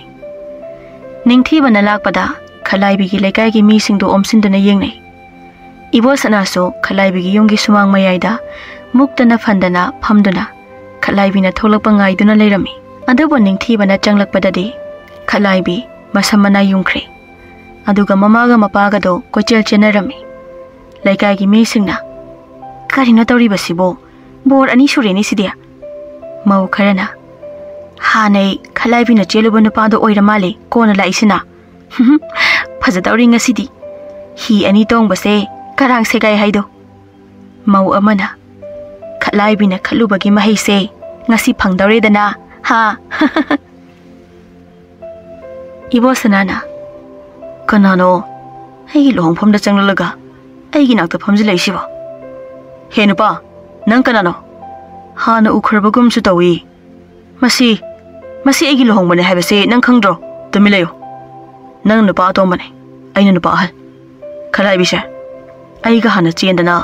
ꯅꯤꯡꯊꯤꯕꯅ ꯂꯥꯛꯄꯗ ꯈꯠꯂꯥꯏꯕꯤꯒꯤ ꯂꯩꯀꯥꯏꯒꯤ ꯃꯤꯁꯤꯡꯗꯨ ꯑꯣꯝꯁꯤꯟꯗꯨꯅ ꯌꯦꯡꯅꯩ꯫ ꯏꯕꯣꯁꯅꯥꯁꯨ ꯈꯠꯂꯥꯏꯕꯤꯒꯤ ꯌꯨꯝꯒꯤ ꯁꯨꯃꯥꯡ ꯃꯌꯥꯏꯗ ꯃꯨꯛꯇꯅ ꯐꯟꯗꯅ ꯐꯝꯗꯨꯅ ꯈꯠꯂꯥꯏꯕꯤꯅ ꯊꯣꯛꯂꯛꯄ ꯉꯥꯏꯗꯨꯅ ꯂꯩꯔꯝꯃꯤ꯫ ꯑꯗꯨꯕꯨ ꯅꯤꯡꯊꯤꯕꯅ ꯆꯪꯂꯛꯄꯗꯗꯤ ꯈꯠꯂꯥꯏꯕꯤ ꯃꯁꯝ ꯃꯅꯥ ꯌꯨꯡꯈ꯭ꯔꯦ꯫ ꯑꯗꯨꯒ ꯃꯃꯥꯒ ꯃꯄꯥꯒꯗꯣ ꯀꯣꯏꯆꯦꯜ ꯆꯦꯟꯅꯔꯝꯃꯤ꯫ ꯂꯩꯀꯥꯏꯒꯤ ꯃꯤꯁꯤꯡꯅ, "ꯀꯔꯤꯅꯣ ꯇꯧꯔꯤꯕꯁꯤꯕꯣ? ꯕꯣꯔ ꯑꯅꯤ ꯁꯨꯔꯦꯅꯦ ꯁꯤꯗꯤ꯫" ꯃꯧ ꯈꯔꯅ, "ꯍꯥꯟꯅꯩ ꯈꯠꯂꯥꯏꯕꯤꯅ ꯆꯦꯜꯂꯨꯕ ꯅꯨꯄꯥꯗꯣ ꯑꯣꯏꯔ ꯃꯥꯜꯂꯦ ꯀꯣꯟꯅ ꯂꯥꯛꯏꯁꯤꯅ꯫ ꯐꯖꯗꯧꯔꯤ ꯉꯁꯤꯗꯤ꯫ ꯍꯤ ꯑꯅꯤ ꯇꯣꯡꯕꯁꯦ ꯀꯔꯥꯡ ꯁꯦꯒꯥꯏ ꯍꯥꯏꯗꯣ꯫" ꯃꯧ ꯑꯃꯅ, "ꯈꯠꯂꯥꯏꯕꯤꯅ ꯈꯠꯂꯨꯕꯒꯤ ꯃꯍꯩꯁꯦ ꯉꯁꯤ ꯐꯪꯗꯧꯔꯦꯗꯅ, ꯍꯥ?" ꯏꯕꯣꯁꯅꯥꯅ, "ꯀꯅꯥꯅꯣ ꯑꯩꯒꯤ ꯂꯨꯍꯣꯡꯐꯝꯗ ꯆꯪꯂꯛꯂꯒ ꯑꯩꯒꯤ ꯅꯥꯛꯇ ꯐꯝꯖꯤꯜꯂꯛꯏꯁꯤꯕꯣ? ꯍꯦ ꯅꯨꯄꯥ, ꯅꯪ ꯀꯅꯥꯅꯣ? ꯍꯥꯟꯅ ꯎꯈ꯭ꯔꯕꯒꯨꯝꯁꯨ ꯇꯧꯏ꯫ ꯃꯁꯤ, ꯃꯁꯤ ꯑꯩꯒꯤ ꯂꯨꯍꯣꯡꯕꯅꯦ ꯍꯥꯏꯕꯁꯤ ꯅꯪ ꯈꯪꯗ꯭ꯔꯣ? ꯇꯨꯃꯤꯟ ꯂꯩꯌꯨ꯫ ꯅꯪ ꯅꯨꯄꯥ ꯑꯇꯣꯝꯕꯅꯦ, ꯑꯩꯅ ꯅꯨꯄꯥ ꯑꯍꯜ꯫ ꯈꯠꯂꯥꯏꯕꯤꯁꯦ ꯑꯩꯒ ꯍꯥꯟꯅ ꯆꯦꯟꯗꯅ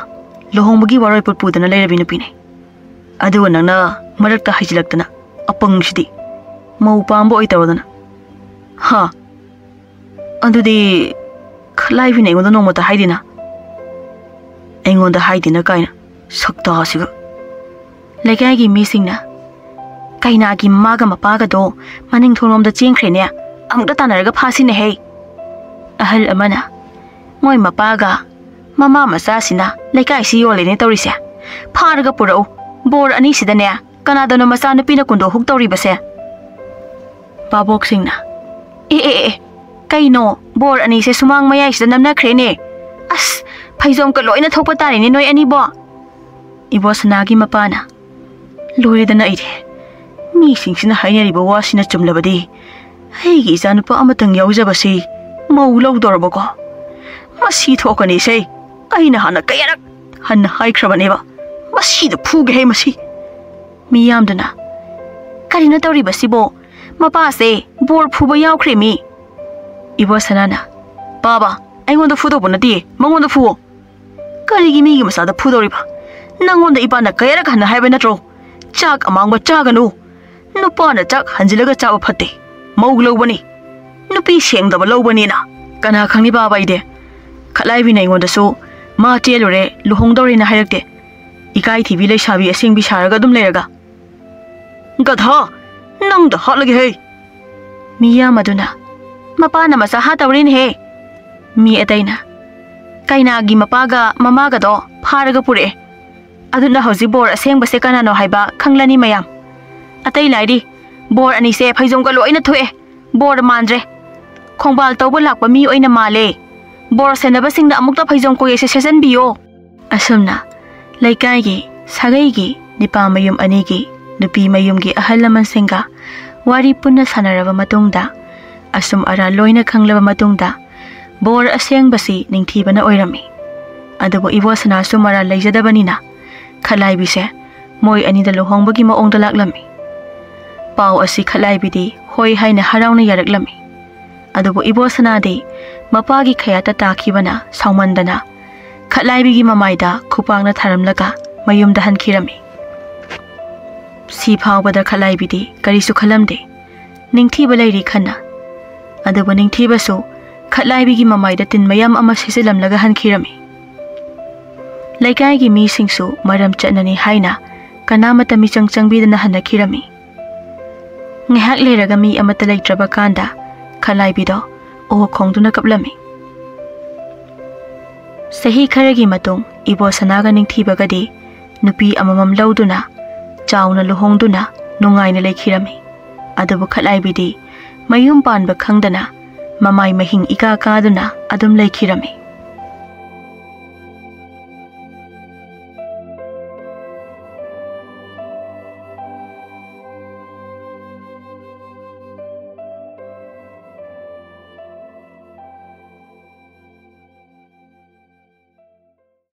ꯂꯨꯍꯣꯡꯕꯒꯤ ꯋꯥꯔꯣꯏꯄꯣꯠ ꯄꯨꯗꯅ ꯂꯩꯔꯕꯤ ꯅꯨꯄꯤꯅꯦ꯫ ꯑꯗꯨꯒ ꯅꯪꯅ ꯃꯔꯛꯇ ꯍꯩꯖꯤꯜꯂꯛꯇꯅ ꯑꯄꯪꯁꯤꯗꯤ꯫ ꯃꯧ ꯄꯥꯝꯕ ꯑꯣꯏ ꯇꯧꯔꯗꯅ꯫ ꯍꯥ? ꯑꯗꯨꯗꯤ ꯈꯠꯂꯥꯏꯕꯤꯅ ꯑꯩꯉꯣꯟꯗ ꯅꯣꯡꯃꯇ ꯍꯥꯏꯗꯦꯅ?" "ꯑꯩꯉꯣꯟꯗ ꯍꯥꯏꯗꯦꯅ ꯀꯥꯏꯅ, ꯁꯛꯇꯥꯁꯤꯒ!" ꯂꯩꯀꯥꯏꯒꯤ ꯃꯤꯁꯤꯡꯅ, "ꯀꯩꯅꯥꯒꯤ ꯃꯃꯥꯒ ꯃꯄꯥꯒꯗꯣ ꯃꯅꯤꯡ ꯊꯣꯡꯂꯣꯝꯗ ꯆꯦꯟꯈ꯭ꯔꯦꯅꯦ, ꯑꯃꯨꯛꯇ ꯇꯥꯟꯅꯔꯒ ꯐꯥꯁꯤꯅꯦꯍꯦ꯫" ꯑꯍꯜ ꯑꯃꯅ, "ꯃꯣꯏ ꯃꯄꯥꯒ ꯃꯃꯥ ꯃꯆꯥꯁꯤꯅ ꯂꯩꯀꯥꯏꯁꯤ ꯌꯣꯜꯂꯦꯅꯦ ꯇꯧꯔꯤꯁꯦ꯫ ꯐꯥꯔꯒ ꯄꯨꯔꯛꯎ, ꯕꯣꯔ ꯑꯅꯤꯁꯤꯗꯅꯦ ꯀꯅꯥꯗꯅꯣ ꯃꯆꯥꯅꯨꯄꯤꯅ ꯀꯨꯟꯗꯣꯛ ꯍꯨꯛ ꯇꯧꯔꯤꯕꯁꯦ?" ꯚꯥꯕꯣꯛꯁꯤꯡꯅ, "ꯑꯦ, ꯑꯦ, ꯑꯦ, ꯀꯩꯅꯣ, ꯕꯣꯔ ꯑꯅꯤꯁꯦ ꯁꯨꯃꯥꯡ ꯃꯌꯥꯏꯁꯤꯗ ꯅꯝꯅꯈ꯭ꯔꯦꯅꯦ꯫ ꯑꯁ, ꯐꯩꯖꯣꯝꯒ ꯂꯣꯏꯅ ꯊꯣꯛꯄ ꯇꯥꯔꯦꯅꯦ ꯅꯣꯏ ꯑꯅꯤꯕꯣ꯫ ꯏꯕꯣꯁꯅꯥꯒꯤ ꯃꯄꯥꯅ, "ꯂꯣꯏꯔꯦꯗꯅ ꯑꯩꯗꯤ꯫ ꯃꯤꯁꯤꯡꯁꯤꯅ ꯍꯥꯏꯅꯔꯤꯕ ꯋꯥꯁꯤꯅ ꯆꯨꯝꯂꯕꯗꯤ ꯑꯩꯒꯤ ꯏꯆꯥꯅꯨꯄꯥ ꯑꯃꯇꯪ ꯌꯥꯎꯖꯕꯁꯤ ꯃꯧ ꯂꯧꯗꯧꯔꯕꯀꯣ? ꯃꯁꯤ ꯊꯣꯛꯀꯅꯤꯁꯦ ꯑꯩꯅ ꯍꯥꯟꯅ ꯀꯌꯥꯔꯛ ꯍꯟꯅ ꯍꯥꯏꯈ꯭ꯔꯕꯅꯦꯕ꯫ ꯃꯁꯤꯗ ꯐꯨꯒꯦ ꯍꯦ ꯃꯁꯤ!" ꯃꯤꯌꯥꯝꯗꯨꯅ, "ꯀꯔꯤꯅꯣ ꯇꯧꯔꯤꯕꯁꯤꯕꯣ? ꯃꯄꯥꯁꯦ ꯕꯣꯔ ꯐꯨꯕ ꯌꯥꯎꯈ꯭ꯔꯦ ꯃꯤ!" ꯏꯕꯣꯁꯅꯥꯅ, "ꯄꯥꯕ, ꯑꯩꯉꯣꯟꯗ ꯐꯨꯗꯧꯕ ꯅꯠꯇꯦ, ꯃꯉꯣꯟꯗ ꯐꯨꯋꯣ!" "ꯀꯔꯤꯒꯤ ꯃꯤꯒꯤ ꯃꯆꯥꯗ ꯐꯨꯗꯧꯔꯤꯕ? ꯅꯪꯉꯣꯟꯗ ꯏꯄꯥꯅ ꯀꯌꯥꯔꯛ ꯍꯟꯅ ꯍꯥꯏꯕ ꯅꯠꯇ꯭ꯔꯣ? ꯆꯥꯛ ꯑꯃꯥꯡꯕ ꯆꯥꯒꯅꯨ꯫ ꯅꯨꯄꯥꯅ ꯆꯥꯛ ꯍꯟꯖꯤꯜꯂꯒ ꯆꯥꯕ ꯐꯠꯇꯦ꯫ ꯃꯧ ꯂꯧꯕꯅꯤ꯫ ꯅꯨꯄꯤ ꯁꯦꯡꯗꯕ ꯂꯧꯕꯅꯤꯅ꯫ ꯀꯅꯥ ꯈꯪꯅꯤ ꯕꯥꯕ ꯑꯩꯗꯤ? ꯈꯠꯂꯥꯏꯕꯤꯅ ꯑꯩꯉꯣꯟꯗꯁꯨ ꯃꯥ ꯆꯦꯜꯂꯨꯔꯦ, ꯂꯨꯍꯣꯡꯗꯧꯔꯦꯅ ꯍꯥꯏꯔꯛꯇꯦ꯫ ꯏꯀꯥꯏ ꯊꯤꯕꯤ ꯂꯩꯁꯥꯕꯤ ꯑꯁꯦꯡꯕꯤ ꯁꯥꯔꯒ ꯑꯗꯨꯝ ꯂꯩꯔꯒ꯫" "ꯒꯙꯥ, ꯅꯪꯗ ꯍꯥꯠꯂꯒꯦ ꯍꯦ!" ꯃꯤꯌꯥꯝ ꯑꯗꯨꯅ, "ꯃꯄꯥꯅ ꯃꯆꯥ ꯍꯥꯠꯇꯧꯔꯤꯅꯦꯍꯦ!" ꯃꯤ ꯑꯇꯩꯅ, "ꯀꯩꯅꯥꯒꯤ ꯃꯄꯥꯒ ꯃꯃꯥꯒꯗꯣ ꯐꯥꯔꯒ ꯄꯨꯔꯛꯑꯦ꯫ ꯑꯗꯨꯅ ꯍꯧꯖꯤꯛ ꯕꯣꯔ ꯑꯁꯦꯡꯕꯁꯦ ꯀꯅꯥꯅꯣ ꯍꯥꯏꯕ ꯈꯪꯂꯅꯤ ꯃꯌꯥꯝ꯫ ꯑꯇꯩ ꯂꯥꯏꯔꯤ, ꯕꯣꯔ ꯑꯅꯤꯁꯦ ꯐꯩꯖꯣꯝꯒ ꯂꯣꯏꯅ ꯊꯣꯛꯑꯦ꯫ ꯕꯣꯔ ꯃꯥꯟꯗ꯭ꯔꯦ꯫ ꯈꯣꯡꯕꯥꯜ ꯇꯧꯕ ꯂꯥꯛꯄ ꯃꯤ ꯑꯣꯏꯅ ꯃꯥꯜꯂꯦ꯫ ꯕꯣꯔ ꯁꯦꯟꯅꯕꯁꯤꯡꯅ ꯑꯃꯨꯛꯇ ꯐꯩꯖꯣꯝ ꯀꯣꯌꯦꯠꯁꯦ ꯁꯦꯠꯆꯟꯕꯤꯌꯣ꯫" ꯑꯁꯨꯝꯅ ꯂꯩꯀꯥꯏꯒꯤ, ꯁꯥꯒꯩꯒꯤ, ꯅꯤꯄꯥ ꯃꯌꯨꯝ ꯑꯅꯤꯒꯤ, ꯅꯨꯄꯤ ꯃꯌꯨꯝꯒꯤ ꯑꯍꯜ ꯂꯃꯟꯁꯤꯡꯒ ꯋꯥꯔꯤ ꯄꯨꯟꯅ ꯁꯥꯟꯅꯔꯕ ꯃꯇꯨꯡꯗ, ꯑꯁꯨꯝ ꯑꯔꯥꯟ ꯂꯣꯏꯅ ꯈꯪꯂꯕ ꯃꯇꯨꯡꯗ, ꯕꯣꯔ ꯑꯁꯦꯡꯕꯁꯤ ꯅꯤꯡꯊꯤꯕꯅ ꯑꯣꯏꯔꯝꯃꯤ꯫ ꯑꯗꯨꯕꯨ ꯏꯕꯣꯁꯅꯥꯁꯨ ꯃꯔꯥꯜ ꯂꯩꯖꯗꯕꯅꯤꯅ, ꯈꯠꯂꯥꯏꯕꯤꯁꯦ ꯃꯣꯏ ꯑꯅꯤꯗ ꯂꯨꯍꯣꯡꯕꯒꯤ ꯃꯑꯣꯡꯗ ꯂꯥꯛꯂꯝꯃꯤ꯫ ꯄꯥꯎ ꯑꯁꯤ ꯈꯠꯂꯥꯏꯕꯤꯗꯤ ꯍꯣꯏ ꯍꯥꯏꯅ ꯍꯔꯥꯎꯅ ꯌꯥꯔꯛꯂꯝꯃꯤ꯫ ꯑꯗꯨꯕꯨ ꯏꯕꯣꯁꯅꯥꯗꯤ ꯃꯄꯥꯒꯤ ꯈꯌꯥꯠꯇ ꯇꯥꯈꯤꯕꯅ ꯁꯥꯎꯃꯟꯗꯅ ꯈꯠꯂꯥꯏꯕꯤꯒꯤ ꯃꯃꯥꯏꯗ ꯈꯨꯄꯥꯛꯅ ꯊꯥꯔꯝꯂꯒ ꯃꯌꯨꯝꯗ ꯍꯟꯈꯤꯔꯝꯃꯤ꯫ ꯁꯤ ꯐꯥꯎꯕꯗ ꯈꯠꯂꯥꯏꯕꯤꯗꯤ ꯀꯔꯤꯁꯨ ꯈꯜꯂꯝꯗꯦ꯫ ꯅꯤꯡꯊꯤꯕ ꯂꯩꯔꯤ ꯈꯟꯅ꯫ ꯑꯗꯨꯕꯨ ꯅꯤꯡꯊꯤꯕꯁꯨ ꯈꯠꯂꯥꯏꯕꯤꯒꯤ ꯃꯃꯥꯏꯗ ꯇꯤꯟ ꯃꯌꯥꯝ ꯑꯃ ꯁꯤꯠꯆꯤꯜꯂꯝꯂꯒ ꯍꯟꯈꯤꯔꯝꯃꯤ꯫ ꯂꯩꯀꯥꯏꯒꯤ ꯃꯤꯁꯤꯡꯁꯨ ꯃꯔꯝ ꯆꯠꯅꯅꯤ ꯍꯥꯏꯅ ꯀꯅꯥꯃꯠꯇ ꯃꯤꯆꯪ ꯆꯪꯕꯤꯗꯅ ꯍꯟꯅꯈꯤꯔꯝꯃꯤ꯫ ꯉꯥꯏꯍꯥꯛ ꯂꯩꯔꯒ ꯃꯤ ꯑꯃꯠꯇ ꯂꯩꯇ꯭ꯔꯕ ꯀꯥꯟꯗ ꯈꯠꯂꯥꯏꯕꯤꯗꯣ ꯑꯣ ꯈꯣꯡꯗꯨꯅ ꯀꯞꯂꯝꯃꯤ꯫ ꯆꯍꯤ ꯈꯔꯒꯤ ꯃꯇꯨꯡ ꯏꯕꯣꯁꯅꯥꯒ ꯅꯤꯡꯊꯤꯕꯒꯗꯤ ꯅꯨꯄꯤ ꯑꯃꯃꯝ ꯂꯧꯗꯨꯅ ꯆꯥꯎꯅ ꯂꯨꯍꯣꯡꯗꯨꯅ ꯅꯨꯡꯉꯥꯏꯅ ꯂꯩꯈꯤꯔꯝꯃꯤ꯫ ꯑꯗꯨꯕꯨ ꯈꯠꯂꯥꯏꯕꯤꯗꯤ ꯃꯌꯨꯝ ꯄꯥꯟꯕ ꯈꯪꯗꯅ ꯃꯃꯥꯏ ꯃꯍꯤꯡ ꯏꯀꯥ ꯀꯥꯗꯨꯅ ꯑꯗꯨꯝ ꯂꯩꯈꯤꯔꯝꯃꯤ꯫